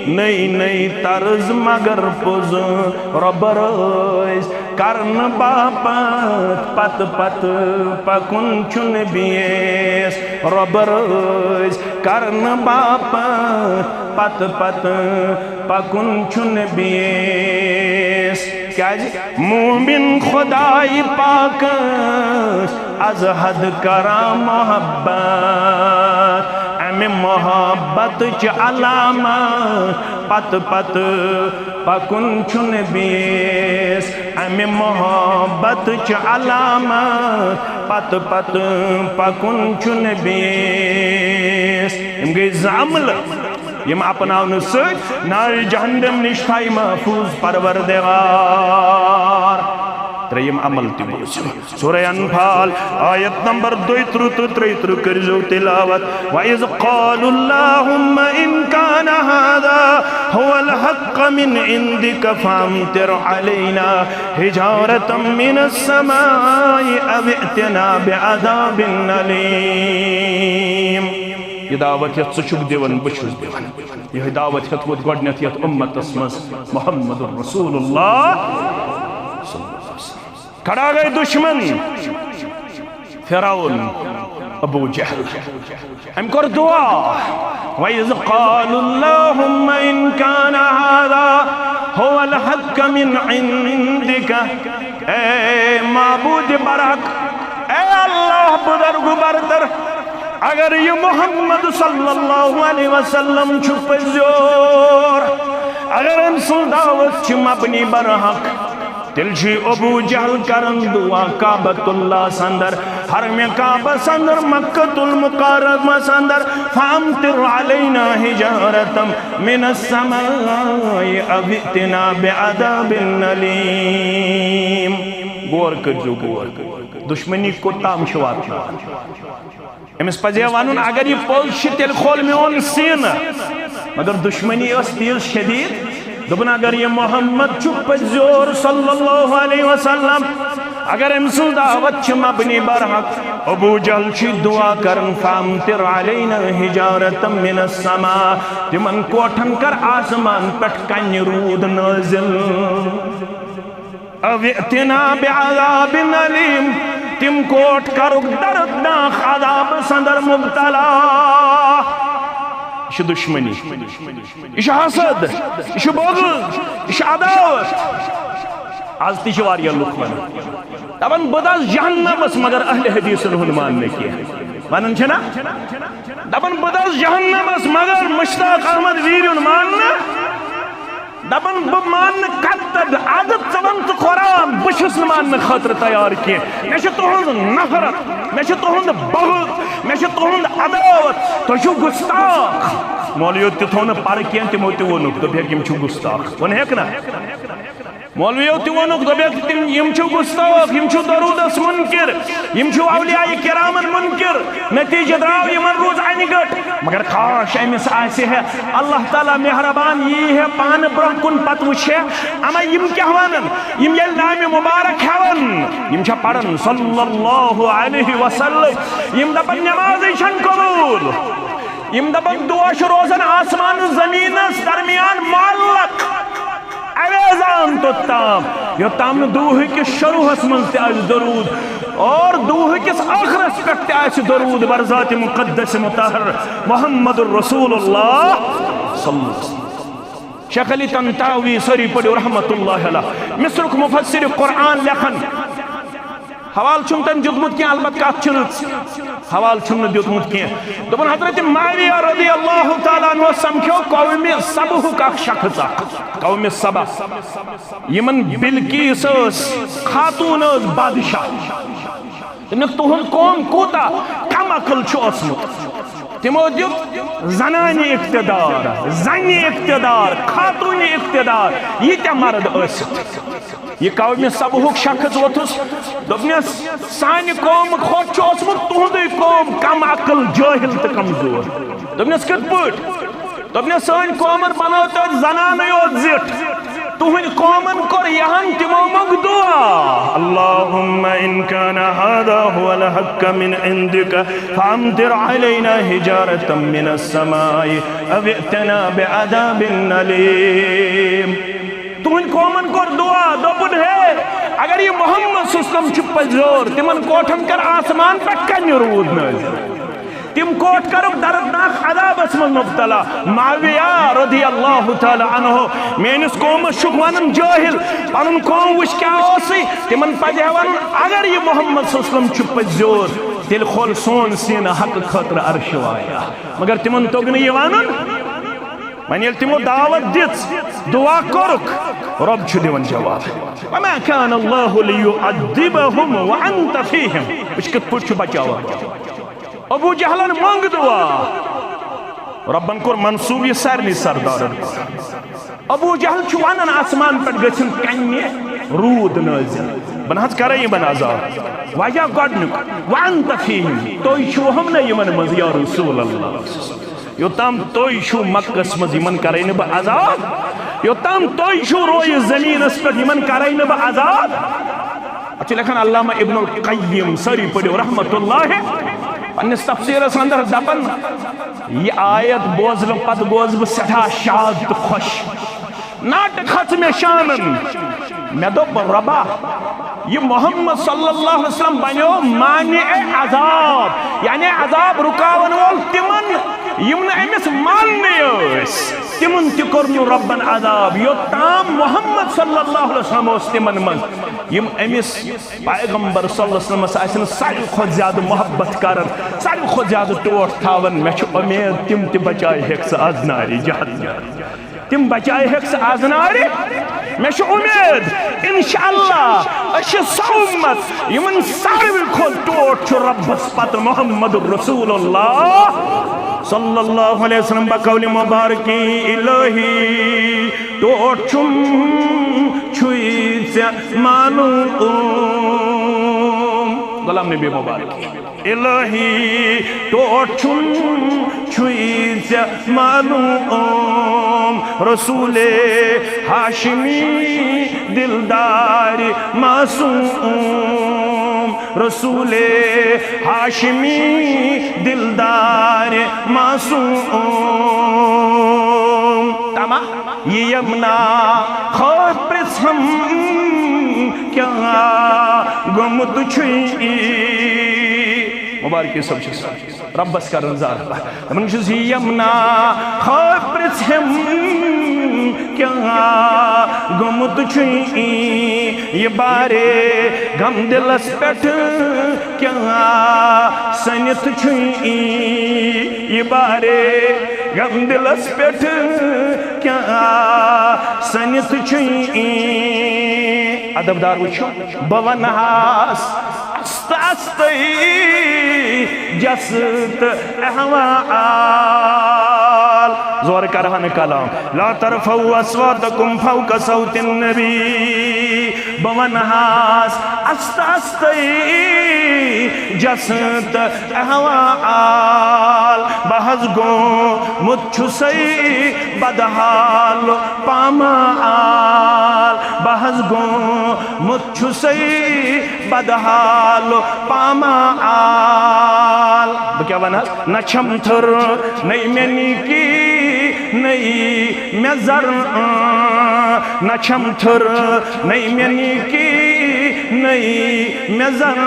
نٔے نٔے طرز مگر پوٚزن۔ رۄبہٕ رٲضۍ کرنہٕ باپتھ پتہٕ پتہٕ پکُن چھُنہٕ بیٚیِس۔ رۄبہٕ رٲضۍ کرنہٕ باپتھ پتہٕ پتہٕ پکُن چھُنہٕ بیٚیِس۔ کیٛازِ؟ مومن خداے پاکس از حد کران محبت، امہِ محبت چہِ علامت پتہٕ پتہٕ پکُن چھُنہٕ بیٚیِس۔ امہِ محبت چہِ علامت پتہٕ پتہٕ پکُن چھُنہٕ بیٚیِس۔ یِم گٔے زٕ عملہٕ، یِم اپناونہٕ سۭتۍ نارِ جہنم نِش تھایہِ محفوظ پروردگار۔ ترٛیٚیِم عمل تہِ بوٗزِو۔ سورہ انفال، آیت نمبر دۄیہِ ترٕٛہ تہٕ ترٛیہِ ترٕٛہ کٔرۍزیو تلاوت۔ وَإِذْ قَالُوا اللَّهُمَّ إِنْ كَانَ هَذَا هُوَ الْحَقَّ مِنْ عِنْدِكَ فَأَمْطِرْ عَلَيْنَا حِجَارَةً مِنَ السَّمَاءِ أَوْ ائْتِنَا بِعَذَابٍ أَلِيمٍ۔ یہِ دعوت یۄس ژٕ چھُکھ دِوان، بہٕ چھُس دِوان۔ یِہوٚے دعوت ہیوٚتمُت گۄڈٕنٮ۪تھ یَتھ اُمتَس منٛز محمد رسول اللہ۔ کھڑا گٔے دشمن، فرعون، ابو جہل۔ أمۍ کوٚر دعا، وَإِذْ قَالُوا اللَّهُمَّ إِنْ كَانَ هَذَا هُوَ الْحَقَّ مِنْ عِنْدِكَ۔ اے معبود برحق، اے اللہ بزرگ برتر، اگر یہِ محمد صلی اللہ علیہ وسلم چھُ پٔزیور، اگر أمۍ سٕنٛز دعوت چھِ مبنی برحق، تیٚلہِ چھُ ابو جہل کران دعا کعبۃ اللہ سندر، حرم کعبہ سندر، مکۃ المکرمہ سندر، فامطر علینا حجارۃ من السماء او ائتنا بعذاب الیم۔ غور کٔرۍزیو، غور۔ دشمنی کوٚت تام چھِ واتناوان۔ أمِس پزِ ہے ونُن، اگر یہِ پوٚز چھِ، تیٚلہِ کھول میون سینہٕ۔ مگر دشمنی ٲس تیٖژ شدید، دوٚپُن، اگر یہِ محمد چھُ پٔزیور صلی اللہ علیہ وسلم، اگر أمۍ سٕنٛز دعوت چھِ مبنی برحق، ابو جہل چھُ دعا کران، "فامطر علینا حجارة من السماء"، تِمن کوٹھن کر آسمان پٮ۪ٹھ کنہِ روٗد نٲزِل۔ "او ائتنا بعذاب الیم"، تِم کوٹھ کرُکھ دردناک عذاب سندر مبتلا۔ یہِ چھِ دُشمنی، یہِ چھُ حسد، یہِ چھُ بغض، یہِ چھُ عداوت۔ از تہِ چھِ واریاہ لُکھ ونان، دپان، "بہٕ دس جہنمس، مگر اہل حدیثن ہُنٛد ماننہٕ کینٛہہ۔" ونان چھِنہ؟ دپان، "بہٕ دس جہنمس، مگر مشتاق احمد ویٖریُن ماننہٕ۔" دپان، "بہٕ ماننہٕ کتھ تہٕ ادٕ ژٕ وَن ژٕ قرآن، بہٕ چھُس نہٕ ماننہٕ خٲطرٕ تیار کینٛہہ۔ مےٚ چھِ تُہٕنٛز نفرت، مےٚ چھِ تُہُنٛد بغض، مےٚ چھِ تُہُنٛد عداوت، تُہۍ چھِو گستاخ۔" مولویو تہِ تھوٚو نہٕ پرٕ کینٛہہ، تِمو تہِ ووٚنُکھ، دوٚپہَکھ، "یِم چھِ گستاخ۔" ووٚنہَکھ نہ؟ مولویو تہِ ووٚنُکھ، دوٚپہَکھ، "تِم، یِم چھِ گستاخ، یِم چھِ درودس منکر، یِم چھِ اولیاء کرامن منکر۔" نتیجہ درٛاو، یِمن روٗز انہِ گٔٹ۔ مگر کاش أمِس آسہِ ہے اللہ تعالیٰ مہربان، یی ہے پانہٕ برٛونٛہہ کُن، پتہٕ وٕچھ ہے، اما یِم کیٛاہ ونان؟ یِم ییٚلہِ نامہِ مبارک ہٮ۪وان، یِم چھا پران صلی اللہ علیہ وسلم، یِم دپان نمازٕے چھنہٕ قبول، یِم دپان دعا چھُ روزان آسمان زمینس درمیان معلق، اویزان توٚتام، یوٚتام نہٕ دُہٕکِس شروعس منٛز تہِ آسہِ درود اور دُہٕکِس ٲخرس پٮ۪ٹھ تہِ آسہِ درود بر ذات مقدس مطہر محمد رسول اللہ صلی اللہ علیہ وسلم۔ شیخ علی طنطاوی، سٲری پٔرِو رحمت اللہ علیہ، مصرُک مفسر قرآن لیکھان۔ حوالہٕ چھُم تٔمۍ دیُتمُت کینٛہہ، البتہ کتھ چھِ رٕژ۔ حوالہٕ چھُم نہٕ دیُتمُت کینٛہہ۔ دوٚپُن، حضرت معاویہ رضی اللہ تعالیٰ عنہ سمکھیو قومِ سبہُک اکھ شخص اکھ، قومِ سبا۔ یِمن بلقیس ٲس، خاتون ٲس بادشاہ۔ تٔمۍ ووٚن، "تُہُنٛد قوم کوٗتاہ کم عقل چھُ اوسمُت۔" تِمو دیُت زنانہِ اقتدار، زنہِ اقتدار، خاتونہِ اقتدار، ییٖتیٛاہ مرد ٲسِتھ۔ یہِ قومِ سبہُک شخص ووٚتھُس، دوٚپنس، "سانہِ قومہٕ کھۄتہٕ چھُ اوسمُت تُہُنٛدُے قوم کم عقل، جٲہِل تہٕ کمزور۔" دوٚپنس، "کِتھ پٲٹھۍ؟" دوٚپنس، "سٲنۍ قومن بنٲو تۄہہِ زنانٕے یوت زِٹھ۔ تُہنٛدۍ قومن کوٚر یہِ ہن، تِمو منٛگ دُعا، اللهم إن كان هذا هو الحق من عندك فأمطر علينا حجارة من السماء أو ائتنا بعذاب أليم۔" تُہنٛدۍ قومن کوٚر دُعا، دوٚپُن، ہے، اگر یہِ محمد صلی اللہ علیہ وسلم چھُ پٔزیور، تِمن کوٹھن کر آسمان پٮ۪ٹھ کنہِ روٗد نٲزِل۔ تِم کوٹھ کرُکھ دردناک عذابس منٛز مبتلا۔ معاویہ رضی اللہ تعالیٰ عنہ، میٲنِس قومس چھُکھ ونان جٲہِل، پنُن قوم وٕچھ کیٛاہ اوسُے، تِمن پزِ ہے ونُن، اگر یہِ محمد صلی اللہ علیہ وسلم چھُ پٔزیور، تیٚلہِ کھول سون سینہٕ حق خٲطرٕ عرشہِ وایا۔ مگر تِمن توٚگ نہٕ یہِ ونُن۔ وۄنۍ ییٚلہِ تِمو دعوت دِژ، دُعا کوٚرُکھ، رۄب چھُ دِوان جواب۔ وما كان الله ليعذبهم وأنت فيهم۔ وٕچھ کِتھ پٲٹھۍ چھُ بچاوان۔ ابو جہلن منٛگ دُعا، رۄبن کوٚر منسوٗب یہِ سارنٕے سردارن۔ ابو جہل چھُ ونان، آسمان پٮ۪ٹھ گژھن کنہِ روٗد نٲزِل، بہٕ نہ حظ کرے یِمن عذاب۔ وجہ گۄڈنیُک، وانت فیہم، تُہۍ چھِو ہم نہ یِمن منٛز یا رسول اللہ۔ یوٚتام تُہۍ چھِو مکس منٛز، یِمن کرے نہٕ بہٕ عذاب۔ یوٚتام تُہۍ چھِو رویہِ زٔمیٖنس پٮ۪ٹھ، یِمن کرے نہٕ بہٕ عذاب۔ اتھ چھُ لیکھان علامہ ابن القیم، سٲری پٔرِو رحمت اللہ، پننِس تفسیرس اندر دپان، یہِ آیت بوزنہٕ پتہٕ گوس بہٕ سٮ۪ٹھاہ شاد تہٕ خۄش۔ ناٹہٕ کھژ مےٚ شانن۔ مےٚ دوٚپ، رۄبا، یہِ محمد صلی اللہ علیہ وسلم بنیو مانع عذاب، یعنی عذاب رُکاون وول تِمن، یِم نہٕ أمِس ماننٕے ٲسۍ۔ تِمن تہِ کوٚر نہٕ رۄبن عذاب، یوٚتام محمد صلی اللہ علیہ وسلم اوس تِمن منٛز، یِم أمِس پیغمبر صلی اللہ علیہ وسلمس آسن ساروی کھۄتہٕ زیادٕ محبت کران، ساروی کھۄتہٕ زیادٕ ٹوٹھ تھاوان۔ مےٚ چھُ اُمید، تِم تہِ بچاے ہیٚکھ ژٕ از نارِ جہنم۔ تِم بچاے ہیٚکھ ژٕ از نارِ۔ مےٚ چھِ اُمید، انشاءاللہ، أسۍ چھِ سۄ اُمت، یِمن ساروی کھۄتہٕ ٹوٹھ چھُ رۄبس پتہٕ محمد رسول اللہ صلی اللہ علیہ وسلم۔ بقول مبارکی الہی، ٹوٹھ چھُم چھُے ژےٚ معلوم۔ غلام نبی مبارک۔ الہی ٹوٹھ چھُم چھُے ژےٚ معلوم، رسول ہاشمی دلدار معصوم، رسول ہاشمی دلدار معصوم۔ تمام۔ یہ یمنا خواب پرژھم کیا گوٚمُت چھُے؟ مبارکی صٲب چھُس رۄبس کران زارٕ۔ دپان چھُس، یہ یمنا خواب پرژھم کیا گوٚمُت چھُے؟ یہ بارے غم دلس پٮ۪ٹھ کیا سٔنِتھ چھُے؟ یہ بارے غم دلس پٮ۪ٹھ کیا سٔنِتھ چھُے؟ ادب دار وٕچھِو، بہٕ ونہاس استہٕ استہٕ جس تہٕ احوال۔ زورٕ کرہا نہٕ کلام۔ لا ترفعوا اصواتکم فوق صوت النبی۔ بہٕ ونہاس استہٕ استہٕ جس تہٕ احوال۔ بہٕ حظ گوٚمُت چھُسے بدحال پامال۔ بہٕ حظ گوٚمُت چھُسے بدحال پامال۔ بہٕ کیٛاہ ونہٕ حظ؟ نہ چھم تھٔر نٔے مےٚ نِکی نٔے مےٚ زر، نہ چھم تھٔر نٔے مےٚ نِکی نٔے مےٚ زر۔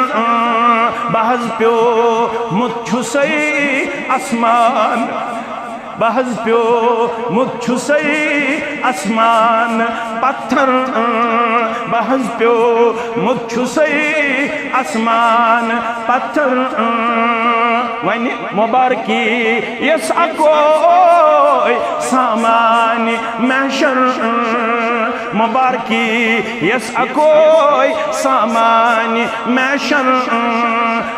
بہٕ حظ پیومُت چھُسے آسمان، بہٕ حظ پیومُت چھُسے آسمان پتھر۔ بہٕ حظ پیومُت چھُسے آسمان پتھر۔ وۄنۍ مبارکی یس اکوے سامان محشر، مبارکی یس اکوے سامان محشر۔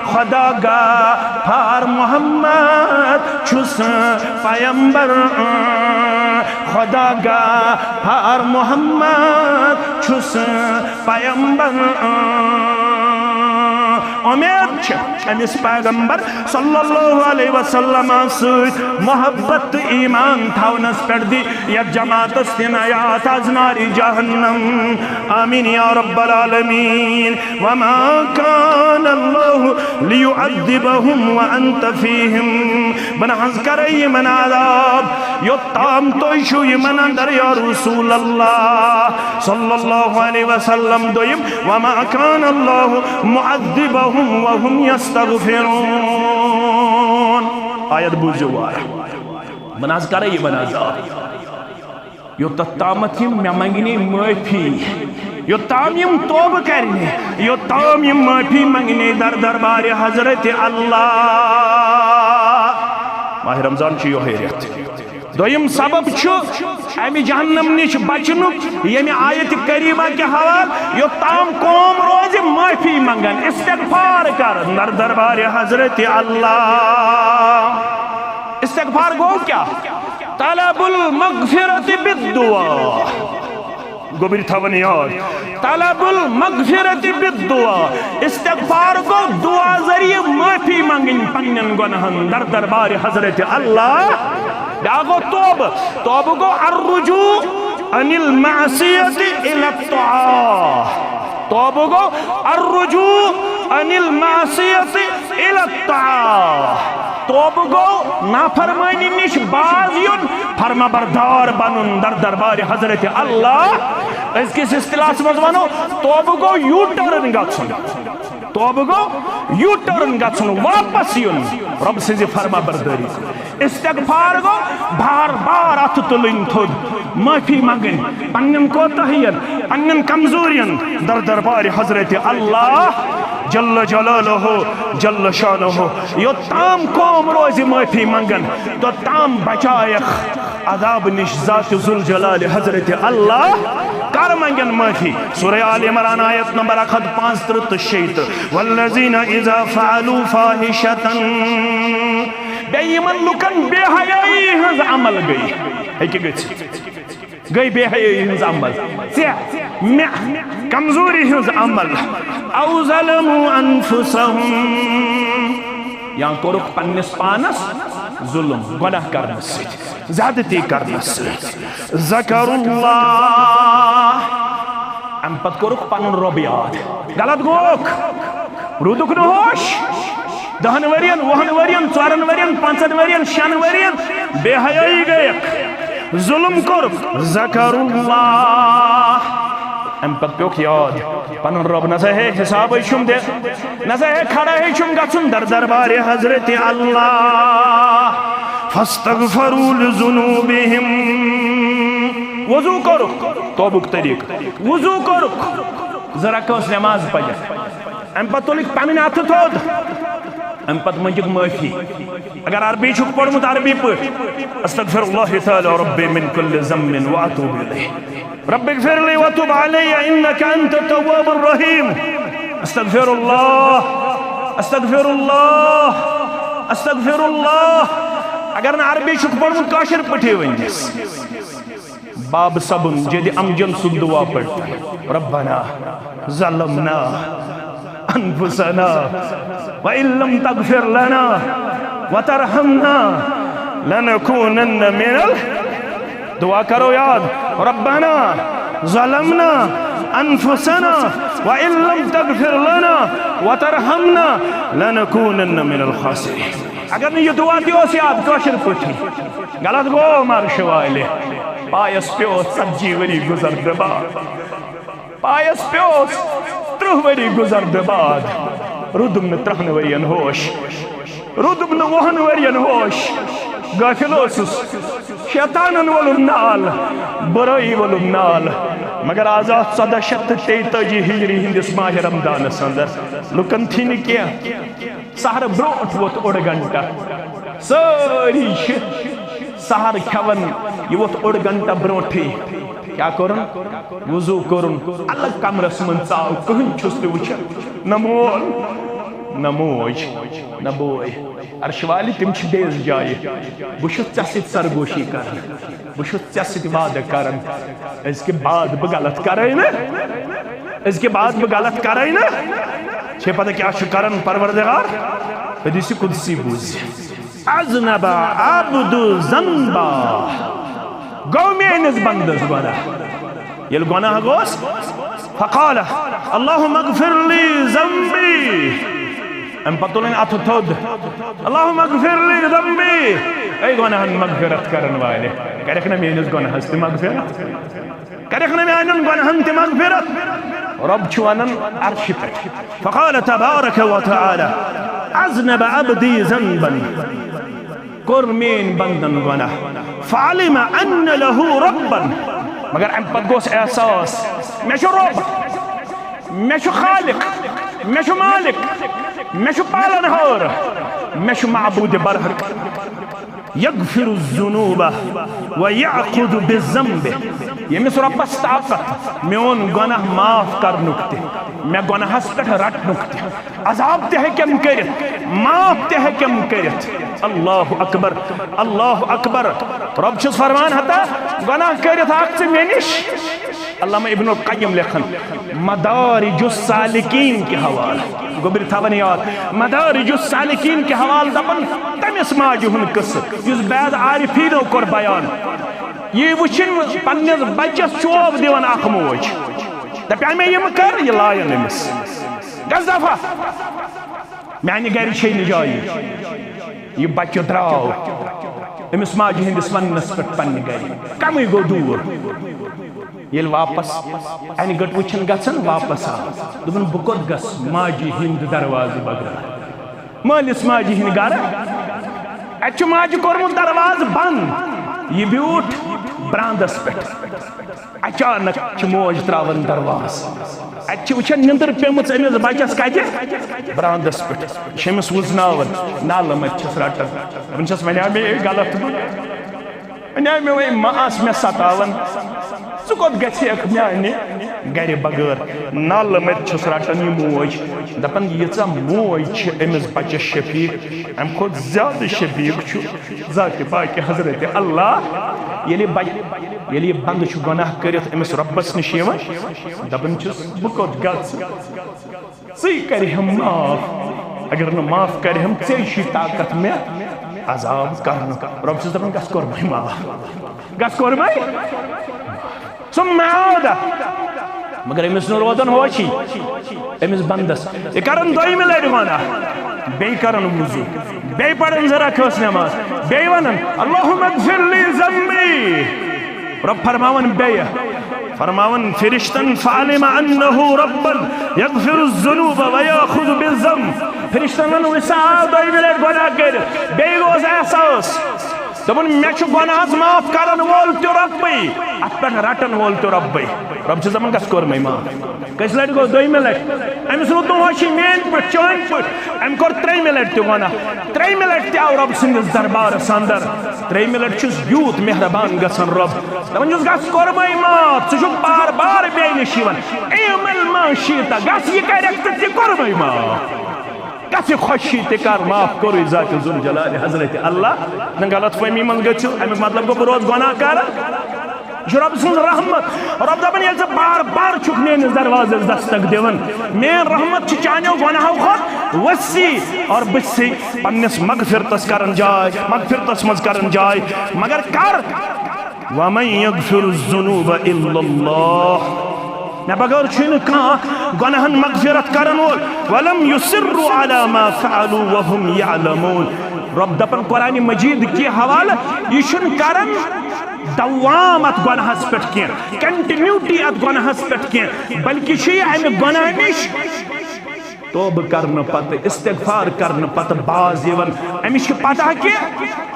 خدا غفار محمد چھُس پیمبر، خدا غفار محمد چھُس پیمبر۔ امید چھِ أمِس پیغمبر صلی اللہ علیہ وسلم سۭتۍ محبت تہٕ ایمان تھاونس پٮ۪ٹھ دی یتھ جماعتس تہِ نجات از نار جہنم۔ آمین یا رب العالمین۔ وما كان الله ليعذبهم وأنت فيهم۔ بہٕ نہ حظ کرے یِمن عذاب یوٚت تام تُہۍ چھِو یِمن اندر یا رسول اللہ صلی اللہ علیہ وسلم۔ دوٚیِم، وما كان الله معذبهم وهم يستغفرون۔ آیت بوٗزِو وارٕ۔ بہٕ نہ حظ کرے یِمن عذاب یوٚتتھ تامتھ یِم مےٚ منگنے معٲفی، یوٚتام یِم توبہٕ کرنہِ، یوٚتام یِم معٲفی منگنے در دربارِ حضرت اللہ۔ ماہ رمضان چھُ یِہوٚے رٮ۪تھ۔ دوٚیِم سبب چھُ امہِ جہنم نِش بچنُک، ییٚمہِ آیت کریمہ کہِ حوالہٕ، یوٚتام قوم روزِ معٲفی منگان، استغفار کران در دربارِ حضرت اللہ۔ استغفار گوٚو کیٛاہ؟ طلب المغفرت بالدعا۔ گوٚبرۍ تھاوان یاد۔ طلب المغفرت بالدعا۔ استغفار گوٚو دعا ذریعہ معٲفی منگٕنۍ پننٮ۪ن گۄناہن در دربارِ حضرت اللہ۔ بیٛاکھ گوٚو توبہٕ۔ توبہٕ گوٚو الرجوع عن المعصیت الی الطاعہ۔ توبہٕ گوٚو الرجوع عن المعصیت الی الطاعہ۔ توبہٕ گوٚو نافرمٲنی نِش باز یُن، فرما بردار بنُن در دربارِ حضرت اللہ۔ أزکِس اصطلاحس منٛز ونو، توبہٕ گوٚو یوٗ ٹرن گژھُن۔ توبہٕ گوٚو یوٗ ٹرن گژھُن، واپس یُن رۄب سٕنٛزِ فرما بردٲری کُن۔ استغفار گوٚو بار بار اتھٕ تُلٕنۍ تھوٚد، معٲفی منگٕنۍ پننٮ۪ن کوتاہین، پننٮ۪ن کمزورین در دربارِ حضرت اللہ جل جلالہ جل شانہ۔ یوٚتام قوم روزِ معٲفی منگان، توٚتام بچایکھ عذاب نِش ذات ذوالجلال حضرت اللہ۔ کر منگن معٲفی؟ سورہ آل عمران آیت نمبر اکھ ہتھ پانٛژترٕہ تہٕ شیٚیہِ تہٕ، والذین اذا فعلوا فاحشة۔ بیٚیہِ یِمن لُکن بے حیٲیی ہٕنٛز عمل گٔے، ہیٚکہِ گٔژھِتھ، گٔے بے حیٲیی ہٕنٛز عمل۔ ژےٚ، مےٚ، کمزوری ہٕنٛز عمل۔ او ظلموا انفسہم، یا کوٚرُکھ پننِس پانس ظلم، گۄناہ کرنہٕ سۭتۍ، زیادتی کرنہٕ سۭتۍ۔ ذکروا اللہ، امہِ پتہٕ کوٚرُکھ پنُن رۄب یاد۔ غلط گوٚوکھ، روٗدُکھ نہٕ ہوش۔ دہن ؤرین، وُہن ؤرین، ژورن ؤرین، پانٛژن ؤرین، شٮ۪ن ؤرین بے حیٲیی گٔیکھ، ظلم کوٚرُکھ۔ ذکروا اللہ، امہِ پتہٕ پیوٚکھ یاد پنُن رۄب، نہ سا ہے حسابے چھُم دِ، نہ سا ہے کھڑا ہے چھُم گژھُن در دربارِ حضرت اللہ۔ فاستغفروا لذنوبہم، وضو کوٚرُکھ، توبُک طریقہٕ، وضو کوٚرُکھ، زٕ رکٲژ نماز پٔرِتھ، امہِ پتہٕ تُلٕکھ پنٕنۍ اتھٕ تھوٚد، امہِ پتہٕ مٔنٛگِکھ معٲفی۔ اگر عربی چھُکھ پوٚرمُت عربی پٲٹھۍ، استغفر اللہ تعالی ربی من کل ذنب و اتوب الیہ، رب اغفر لی و تب علی انک انت التواب الرحیم۔ استغفر اللہ، استغفر اللہ، استغفر اللہ۔ اگر نہٕ عربی چھُکھ پوٚرمُت، کٲشِر پٲٹھی ؤنۍزٮ۪س۔ باب صبن جدِ امجد سُنٛد دعا پٔرِتھ، ربنا ظلمنا انفسنا وان لم تغفر لنا وترحمنا لنکونن من ال-، دعا کرو یاد، ربنا ظلمنا انفسنا وان لم تغفر لنا وترحمنا لنکونن من الخاسرین۔ اگر نہٕ یہِ دعا تہِ اوس یاد کٲشِر پٲٹھۍ، غلط گوٚو عمر شوالہِ۔ پایس پیوس ژتجی ؤری گُزر دِ بعد۔ پایس پیوس ترٕٛہ ؤری گُزر دِ بعد۔ روٗدُم نہٕ ترٕٛہن ؤرین ہوش۔ روٗدُم نہٕ وُہن ؤرین ہوش۔ غٲفِل اوسُس۔ شیطانن وولُم نال۔ بُرٲیی وولُم نال۔ مگر آز آو ژۄدہ شیٚتھ تہٕ تیٚتٲجی ہجری ہٕنٛدِس ماہِ رمضانس اندر۔ لُکن تھی نہٕ کینٛہہ۔ سحرٕ برونٛٹھ ووت اوٚڑ گھنٹہٕ۔ سٲری چھِ سحر کھٮ۪وان، یہِ ووت اوٚڑ گھنٹہٕ برونٛٹھٕے۔ کیٛاہ کوٚرُن؟ وضو کوٚرُن، الگ کمرس منٛز ژاو، کٕہٕنۍ چھُس نہٕ وٕچھان، نہ مول، نہ موج، نہ بوے۔ عرش والہِ، تِم چھِ بیٚیِس جایہِ۔ بہٕ چھُس ژےٚ سۭتۍ سرگوشی کران، بہٕ چھُس ژےٚ سۭتۍ وعدٕ کران، أزکہِ بعد بہٕ غلط کرے نہٕ، أزکہِ بعد بہٕ غلط کرے نہٕ۔ چھے پتہ کیٛاہ چھُ کران پروردگار؟ حدیث قدسی بوٗزِ۔ اذنب عبد ذنبا، گوٚو میٲنِس بندس گۄناہ۔ ییٚلہِ گۄناہ گوٚوس، فقال، اللہم اغفر لی ذنبی۔ امہِ پتہٕ تُلٕنۍ اتھٕ تھوٚد، اللہم اغفر لی ذنبی۔ اے گۄناہن مغفرت کرن والے، کرکھ نہ میٲنِس گۄناہس تہِ مغفرت؟ کرکھ نہ میانٮ۪ن گۄناہن تہِ مغفرت؟ رۄب چھُ ونان عرشہِ پٮ۪ٹھ، فقال تبارک و تعالی، اذنب عبدی ذنبا، کوٚر میٲنۍ بندن گۄناہ، فعلم ان لہ ربا، مگر امہِ پتہٕ گوٚوس احساس، مےٚ چھُ رۄب، مےٚ چھُ خالق، مےٚ چھُ مالک، مےٚ چھُ پالن ہار، مےٚ چھُ معبود برحق۔ یغفر الذنوب و یأخذ بالذنب، ییٚمِس رۄبس طاقت میون گۄناہ معاف کرنُک تہِ، مےٚ گۄناہس پٮ۪ٹھ رٹنُک تہِ، عذاب تہِ ہیٚکٮ۪م کٔرِتھ، معاف تہِ ہیٚکٮ۪م کٔرِتھ۔ اللہ اکبر، اللہ اکبر۔ رۄب چھُس فرمان ہتا، گۄناہ کٔرِتھ آکھ ژٕ مےٚ نِش۔ علامہ ابن القیم لیکھان، مدارج السالکین کہِ حوالہٕ، گوٚبرِ تھاوان یاد، مدارج السالکین کہِ حوالہٕ دپان، تٔمِس ماجہِ ہُنٛد قصہٕ یُس بعض عارفینو کوٚر بیان۔ یہِ وٕچھِن پننِس بچس چوب دِوان اکھ موج، دپیٛاے مےٚ یِم کر، یہِ لایَن أمِس۔ گژھ دفعہ۔ میانہِ گرِ چھے نہٕ جایہِ۔ یہِ بچہٕ درٛاو أمِس ماجہِ ہٕنٛدِس وننس پٮ۪ٹھ پننہِ گرِ، کمٕے گوٚو دوٗر۔ ییٚلہِ واپس انہِ گٔٹ وٕچھن گژھن، واپس آو۔ دوٚپُن، بہٕ کوٚت گژھٕ ماجہِ ہٕنٛدِ دروازٕ بغٲر؟ مٲلِس ماجہِ ہٕنٛدِ گرٕ۔ اتہِ چھُ ماجہِ کوٚرمُت دروازٕ بنٛد۔ یہِ بیوٗٹھ براندس پٮ۪ٹھ۔ اچانک چھِ موج تراوان دروازٕ۔ اتہِ چھِ وٕچھان نِندٕر پیمٕژ أمِس بچس کتہِ؟ براندس پٮ۪ٹھ۔ یہِ چھِ أمِس وٕزناوان، نالہٕ مٔتۍ چھِس رٹان۔ دپان چھِس، وۄنۍ آو مےٚ یہِ غلط۔ وۄنۍ آو مےٚ، وۄنۍ ما آس مےٚ ستاوان۔ ژٕ کوٚت گژھِ ہیکھ میانہِ گرِ بغٲر؟ نالہٕ مٔتۍ چھِس رٹان یہِ موج۔ دپان، ییٖژاہ موج چھِ أمِس بچس شفیق، امہِ کھۄتہٕ زیادٕ شفیق چھُ ذاتِ پاکہِ حضرت اللہ۔ ییٚلہِ بچ-، ییٚلہِ یہِ بندٕ چھُ گۄناہ کٔرِتھ أمِس رۄبس نِش یِوان، دپان چھُس، بہٕ کوٚت گژھٕ؟ ژٕے کرِہم معاف۔ اگر نہٕ معاف کرِہم، ژےٚ چھُے طاقت مےٚ عذاب کرنُک۔ رۄب چھُس دپان، گژھ کوٚرمَے معاف، گژھ کوٚرمَے۔ ثم عاد۔ مگر أمِس نہٕ روزان ہوشی، أمِس بندس۔ یہِ کران دوٚیمہِ لٹہِ گۄناہ، بیٚیہِ کران وضو، بیٚیہِ پران زٕ رکعت نماز، بیٚیہِ ونان، اللہم اغفر لی ذنبی۔ رۄب فرماوان بیٚیہِ، فرماوان فرشتن، فعلم انہ ربا یغفر الذنوب ویاخذ بالذنب۔ فرشتن ووٚن، وٕچھ سا، آو دوٚیمہِ لٹہِ گۄناہ کٔرِتھ، بیٚیہِ گوس احساس۔ دوٚپُن، مےٚ چھُ گۄناہس معاف کرن وول تہِ رۄبٕے، اتھ پٮ۪ٹھ رٹن وول تہِ رۄبٕے۔ رۄب چھُس دپان، گژھ کوٚرمَے معاف۔ کٔژِ لٹہِ گوٚو؟ دوٚیمہِ لٹہِ۔ أمِس روٗد نہٕ ہوشی میٲنۍ پٲٹھۍ، چٲنۍ پٲٹھۍ۔ أمۍ کوٚر ترٛیٚیمہِ لٹہِ تہِ گۄناہ۔ ترٛیٚیمہِ لٹہِ تہِ آو رۄب سٕنٛدِس دربارس اندر۔ ترٛیٚیمہِ لٹہِ چھُس یوٗت مہربان گژھان رۄب۔ دپان چھُس، گژھ کوٚرمَے معاف۔ ژٕ چھُکھ بار بار بیٚیہِ نِش یِوان۔ اعمل ما شئت، گژھ یہِ کرٮ۪کھ تہٕ تہِ کوٚرمَے معاف۔ گژھِ خوشی تہِ کر معاف، کوٚرُے ذات ذوالجلال حضرت اللہ۔ نہ غلط فہمی منٛز گٔژھِو، امیُک مطلب گوٚو بہٕ روزٕ گۄناہ کران۔ یہِ چھُ رۄب سٕنٛز رحمت۔ رۄب دَپان، ییٚلہِ ژٕ بار بار چھُکھ میٲنِس دروازس دستک دِوان، میٲنۍ رحمت چھِ چانیو گۄناہو کھۄتہٕ وسیع، اور بہٕ چھُسے پننِس مغفرتس کران جاے، مغفرتس منٛز کران جاے۔ مگر کر؟ ومن یغفر الذنوب الا اللہ۔ مےٚ بغٲر چھُے نہٕ کانٛہہ گۄناہن مغفرت کرن وول۔ ولم یصروا علی ما فعلوا وهم یعلمون۔ رۄب دپان قرآن مجید کہِ حوالہٕ، یہِ چھُنہٕ کران دوام اتھ گۄناہس پٮ۪ٹھ کینٛہہ، کنٹینیوٹی اتھ گۄناہس پٮ۪ٹھ کینٛہہ، بلکہِ چھُ یہِ امہِ گۄناہ نِش توبہٕ کرنہٕ پتہٕ، استغفار کرنہٕ پتہٕ باز یِوان۔ أمِس چھِ پتہ کہِ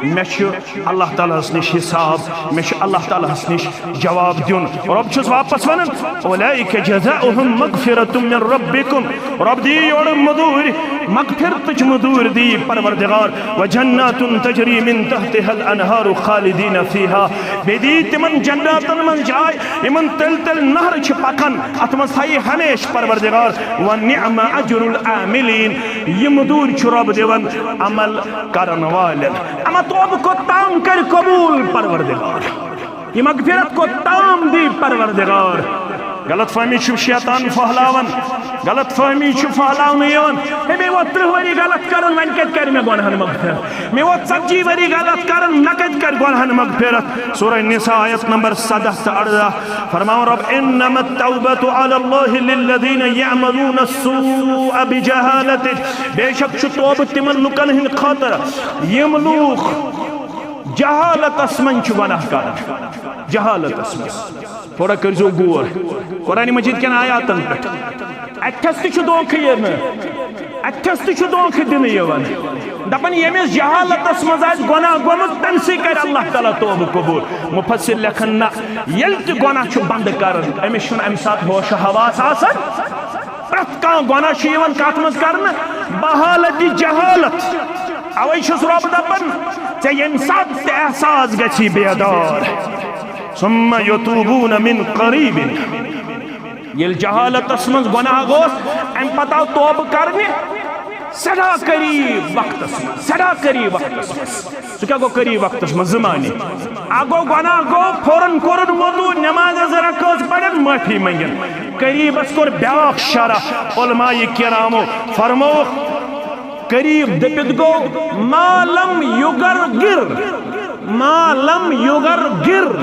مےٚ چھُ اللہ تعالیٰ ہَس نِش حساب، مےٚ چھُ اللہ تعالیٰ ہَس نِش جواب دیُن۔ رۄب چھُس واپس وَنان، اولئک جزاؤہم مغفرۃ من ربکم۔ رۄب دی یورٕ مٔدوٗرۍ، مغفرتٕچ مٔدوٗرۍ دی پروردگار۔ وجنات تجری من تحتها الانہار خالدین فیہا۔ بیٚیہِ دی تِمن جناتن منٛز جاے، یِمن تٔلۍ تٔلۍ نہرٕ چھِ پکان، اتھ منٛز تھایہِ ہمیشہِ پروردگار۔ ونعم اجر العاملین۔ یہِ مٔدوٗرۍ چھُ رۄب دِوان عمل کرن والٮ۪ن۔ اما توبہٕ کوٚت تام کرِ قبوٗل پروردگار؟ یہِ مغفرت کوٚت تام دی پروردگار؟ غلط فہمی چھُ شیطان پھٔہلاوان، غلط فہمی چھُ پھٔہلاونہٕ یِوان۔ ہے، مےٚ ووت ترٕٛہ ؤری غلط کران، وۄنۍ کتہِ کرِ مےٚ گۄناہن مغفرت؟ مےٚ ووت ژتجی ؤری غلط کران، مےٚ کتہِ کرِ گۄناہن مغفرت؟ سورہ نساء آیت نمبر سدہ تہٕ اردہ فرماوان رۄب، انما التوبۃ علی اللہ للذین یعملون السوء بجہالۃ۔ بے شک چھُ توبہٕ تِمن لُکن ہٕنٛدِ خٲطرٕ، یِم لوٗکھ جہالتس منٛز چھِ گۄناہ کران، جہالتس منٛز۔ تھوڑا کٔرۍزیو غور قرآن مجید کٮ۪ن آیاتن پٮ۪ٹھ۔ اتھس تہِ چھُ دھوکہٕ یِوان، اتھس تہِ چھُ دھوکہٕ دِنہٕ یِوان۔ دپان، ییٚمِس جہالتس منٛز آسہِ گۄناہ گوٚمُت، تٔمۍ سٕے کرِ اللہ تعالیٰ توبہٕ قبوٗل۔ مفسر لیکھان، نہ، ییٚلہِ تہِ گۄناہ چھُ بندٕ کران، أمِس چھُنہٕ امہِ ساتہٕ ہوش و حواس آسان۔ پرٛٮ۪تھ کانٛہہ گۄناہ چھُ یِوان کتھ منٛز کرنہٕ؟ بحالت جہالت۔ اوے چھُس رۄب دپان، ژےٚ ییٚمہِ ساتہٕ تہِ احساس گژھی بیدار، ثم یتوبون من قریب۔ ییٚلہِ جہالتس منٛز گۄناہ گوٚوس، امہِ پتہٕ آو توبہٕ کرنہِ، سٮ۪ٹھاہ قریب وقتس منٛز، سٮ۪ٹھاہ قریب وقتس منٛز۔ سُہ کیٛاہ گوٚو قریب وقتس منٛز؟ زٕ معنی۔ اکھ گوٚو گۄناہ گوٚو، فوراً کوٚرُن وضو، نماز زٕ رکعت پرن، معٲفی منٛگن۔ قریبس کوٚر بیٛاکھ شرح علماء کرامو، فرمووُکھ، قریب دٔپِتھ گوٚو ما لم یغرغر، ما لم یغرغر۔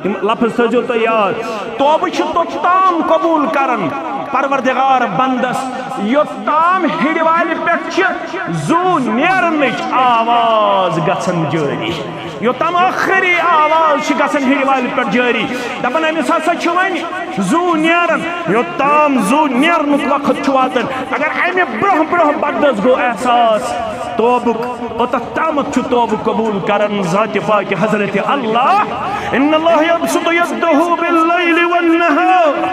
یِم لفظ تھٲیزیو تُہۍ یاد۔ توبہٕ چھُ توٚتام قبوٗل کران پروردگار بندس، یوٚتام ہِڑِ والہِ پٮ۪ٹھ چھِ زُو نیرنٕچ آواز گژھان جٲری، یوٚتام ٲخری آواز چھِ گژھان ہِڑِ والہِ پٮ۪ٹھ جٲری۔ دپان، أمِس ہسا چھُ وۄنۍ زُو نیران، یوٚتام زُو نیرنُک وقت چھُ واتان، اگر امہِ برونٛہہ برونٛہہ بندس گوٚو احساس توبُک، اوٚتتھ تامتھ چھُ توبہٕ قبوٗل کران ذاتِ پاکہِ حضرت اللہ۔ ان اللہ یبسط یدہ باللیل والنہار۔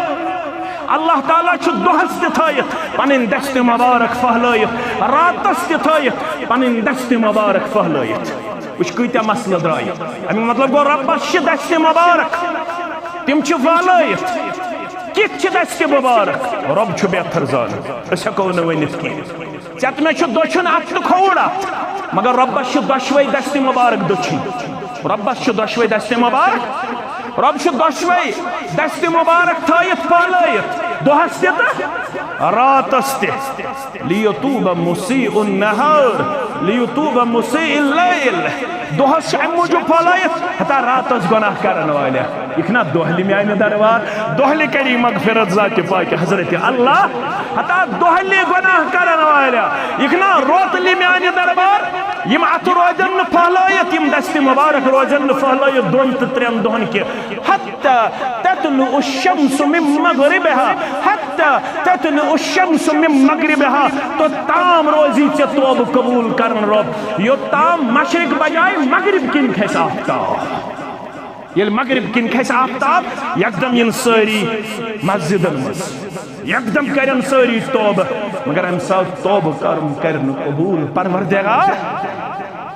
اللہ تعالیٰ چھُ دۄہس تہِ تھٲیِتھ پنٕنۍ دستِ مبارک پھٔہلٲیِتھ، راتس تہِ تھٲیِتھ پنٕنۍ دستِ مبارک پھٔہلٲیِتھ۔ وٕچھ، کۭتیاہ مسلہٕ درٛایہِ۔ امیُک مطلب گوٚو، رۄبس چھِ دستِ مبارک، تِم چھِ پھٔہلٲیِتھ۔ کِتھ چھِ دستِ مبارک؟ رۄب چھُ بہتر زانان، أسۍ ہٮ۪کو نہٕ ؤنِتھ کینٛہہ۔ ژےٚ تہٕ مےٚ چھُ دٔچھُن اَتھٕ تہٕ کھووُر اَتھٕ، مگر رۄبَس چھِ دۄشوَے دَستہِ مُبارک دٔچھِنۍ۔ رۄبَس چھِ دۄشوَے دَستہِ مُبارک۔ رۄب چھُ دۄشوے دستہِ مُبارک تھٲیِتھ پھٔہلٲیِتھ، دۄہس تہِ تہٕ راتس تہِ۔ لیتوب مسیء النہار، لیتوب مسیء اللیل۔ دۄہس چھِ امہِ موٗجوٗب پھٔہلٲیِتھ، ہتا راتس گۄناہ کرن والٮ۪ن۔ یہِ چھُنہ دۄہلہِ میانہِ دربار، دۄہلہِ کری مغفرت ذاتِ پاکہِ حضرت اللہ۔ ہتا دۄہلہِ گۄناہ کرن والٮ۪ن، یہِ چھُنہ روتلہِ میانہِ دربار۔ یِم اتھٕ روزن نہٕ پھٔہلٲیِتھ، یِم دستہِ مبارک روزن نہٕ پھٔہلٲیِتھ دۄن تہٕ ترٛٮ۪ن دۄہن کینٛہہ۔ حتی تطلع الشمس من مغربها، حتی تطلع الشمس من مغربها، توٚتام روزی ژےٚ توبہٕ قبول کرن رۄب، یوٚتام مشرق بجایہِ مغرب کِنۍ کھسہِ آفتاب۔ ییٚلہِ مغرب کِنۍ کھسہِ آفتاب، یکدم یِن سٲری مسجدن منٛز، یکدم کرن سٲری توبہٕ، مگر امہِ ساتہٕ توبہٕ کرُن کرِ نہٕ قبول۔ پروردگار،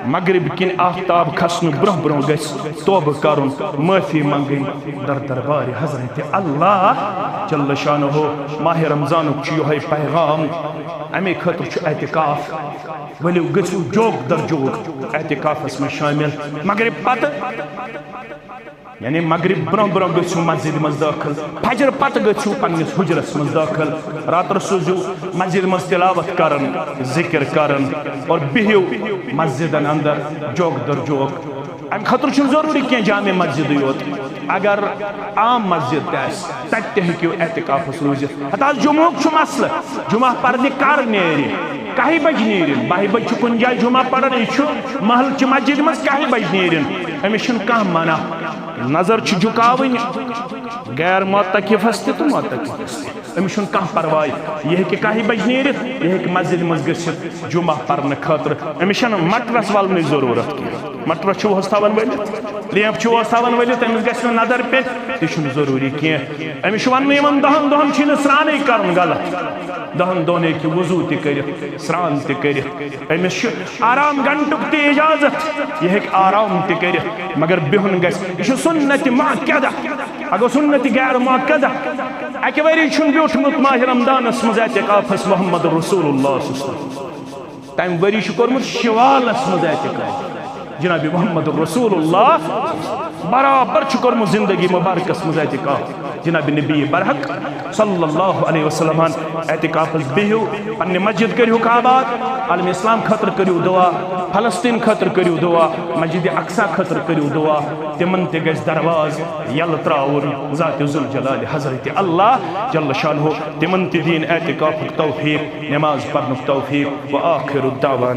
مغرب کِنۍ آفتاب کھسنہٕ برونٛہہ برونٛہہ گژھِ توبہٕ کرُن، معٲفی منگٕنۍ در دربارِ حضرت اللہ جل شانہ۔ ماہِ رمضانُک چھُ یِہوٚے پیغام، امے خٲطرٕ چھُ اعتکاف۔ ؤلِو گٔژھِو جوک در جوک اعتکافس منٛز شٲمِل۔ مغرب پتہٕ، یعنی مغرب برونٛہہ برونٛہہ گٔژھِو مسجد منٛز دٲخل، فجر پتہٕ گٔژھِو پننِس حجرس منٛز دٲخل، راتس روٗزِو مسجد منٛز تلاوت کران، ذکر کران، اور بِہِو مسجدن اندر جوک در جوک۔ امہِ خٲطرٕ چھُنہٕ ضروٗری کینٛہہ جامع مسجدٕے یوت، اگر عام مسجد تہِ آسہِ، تتہِ تہِ ہیٚکِو اعتکافس روٗزِتھ۔ ہتہٕ حظ جمعہُک چھُ مسلہٕ، جمعہ پرنہِ کر نیرِ؟ کاہہِ بجہِ نیرِ؟ باہہِ بجہِ چھُ کُنہِ جایہِ جمعہ پران، یہِ چھُ محلہٕ چہِ مسجدِ منٛز، کاہہِ بجہِ نیرِ؟ أمِس چھُنہٕ کانٛہہ منع۔ نظر چھِ جُکاوٕنۍ غیر معتکفس تہِ تہٕ معتکفس تہِ۔ أمِس چھُنہٕ کانٛہہ پرواے، یہِ ہیٚکہِ کاہہِ بجہِ نیٖرِتھ، یہِ ہیٚکہِ مسجدِ منٛز گٔژھِتھ جمعہ پرنہٕ خٲطرٕ۔ أمِس چھَنہٕ مٹرس ولنٕچ ضروٗرت کینٛہہ۔ مٹرس چھُوہس تھاوان ؤلِتھ، لیمپ چھُوہس تھاوان ؤلِتھ، أمِس گژھِ نہٕ نظر پیٚنۍ، تہِ چھُنہٕ ضروٗری کینٛہہ۔ أمِس چھُ وننہٕ یِوان، دہن دۄہن چھُے نہٕ سرانٕے کرُن غلط، دہن دۄہن ہیٚکہِ وضوٗ تہِ کٔرِتھ، سران تہِ کٔرِتھ۔ أمِس چھُ آرام گھنٹُک تہِ اجازت، یہِ ہیٚکہِ آرام تہِ کٔرِتھ، مگر بِہُن گژھِ۔ یہِ چھُ سُنت مؤکدہ۔ اگر سُنت غیر مؤکدہ، اکہِ ؤری چھُنہٕ بیوٗٹھمُت ماہِ رمضانس منٛز اعتکافس محمد رسول اللہ صلی اللہ علیہ وسلم۔ تمہِ ؤری چھُ کوٚرمُت شوالس منٛز اعتکاف۔ جناب محمد رسول اللہ برابر چھُ کوٚرمُت زندگی مبارکس منٛز اعتکاف۔ جناب نبی برحق صلی اللہ علیہ وسلمن اعتکافس بِہِو، پننہِ مسجد کٔرِہُکھ آباد، عالم اسلام خٲطرٕ کٔرِو دعا، فلسطین خٲطرٕ کٔرِو دعا، مسجد اقصی خٲطرٕ کٔرِو دعا۔ تِمن تہِ گژھِ دروازٕ یلہٕ تراوُن ذات ذوالجلال حضرت اللہ جل شانہ، تِمن تہِ دِن اعتکافُک توفیق، نماز پرنُک توفیق۔ وآخر دعوانا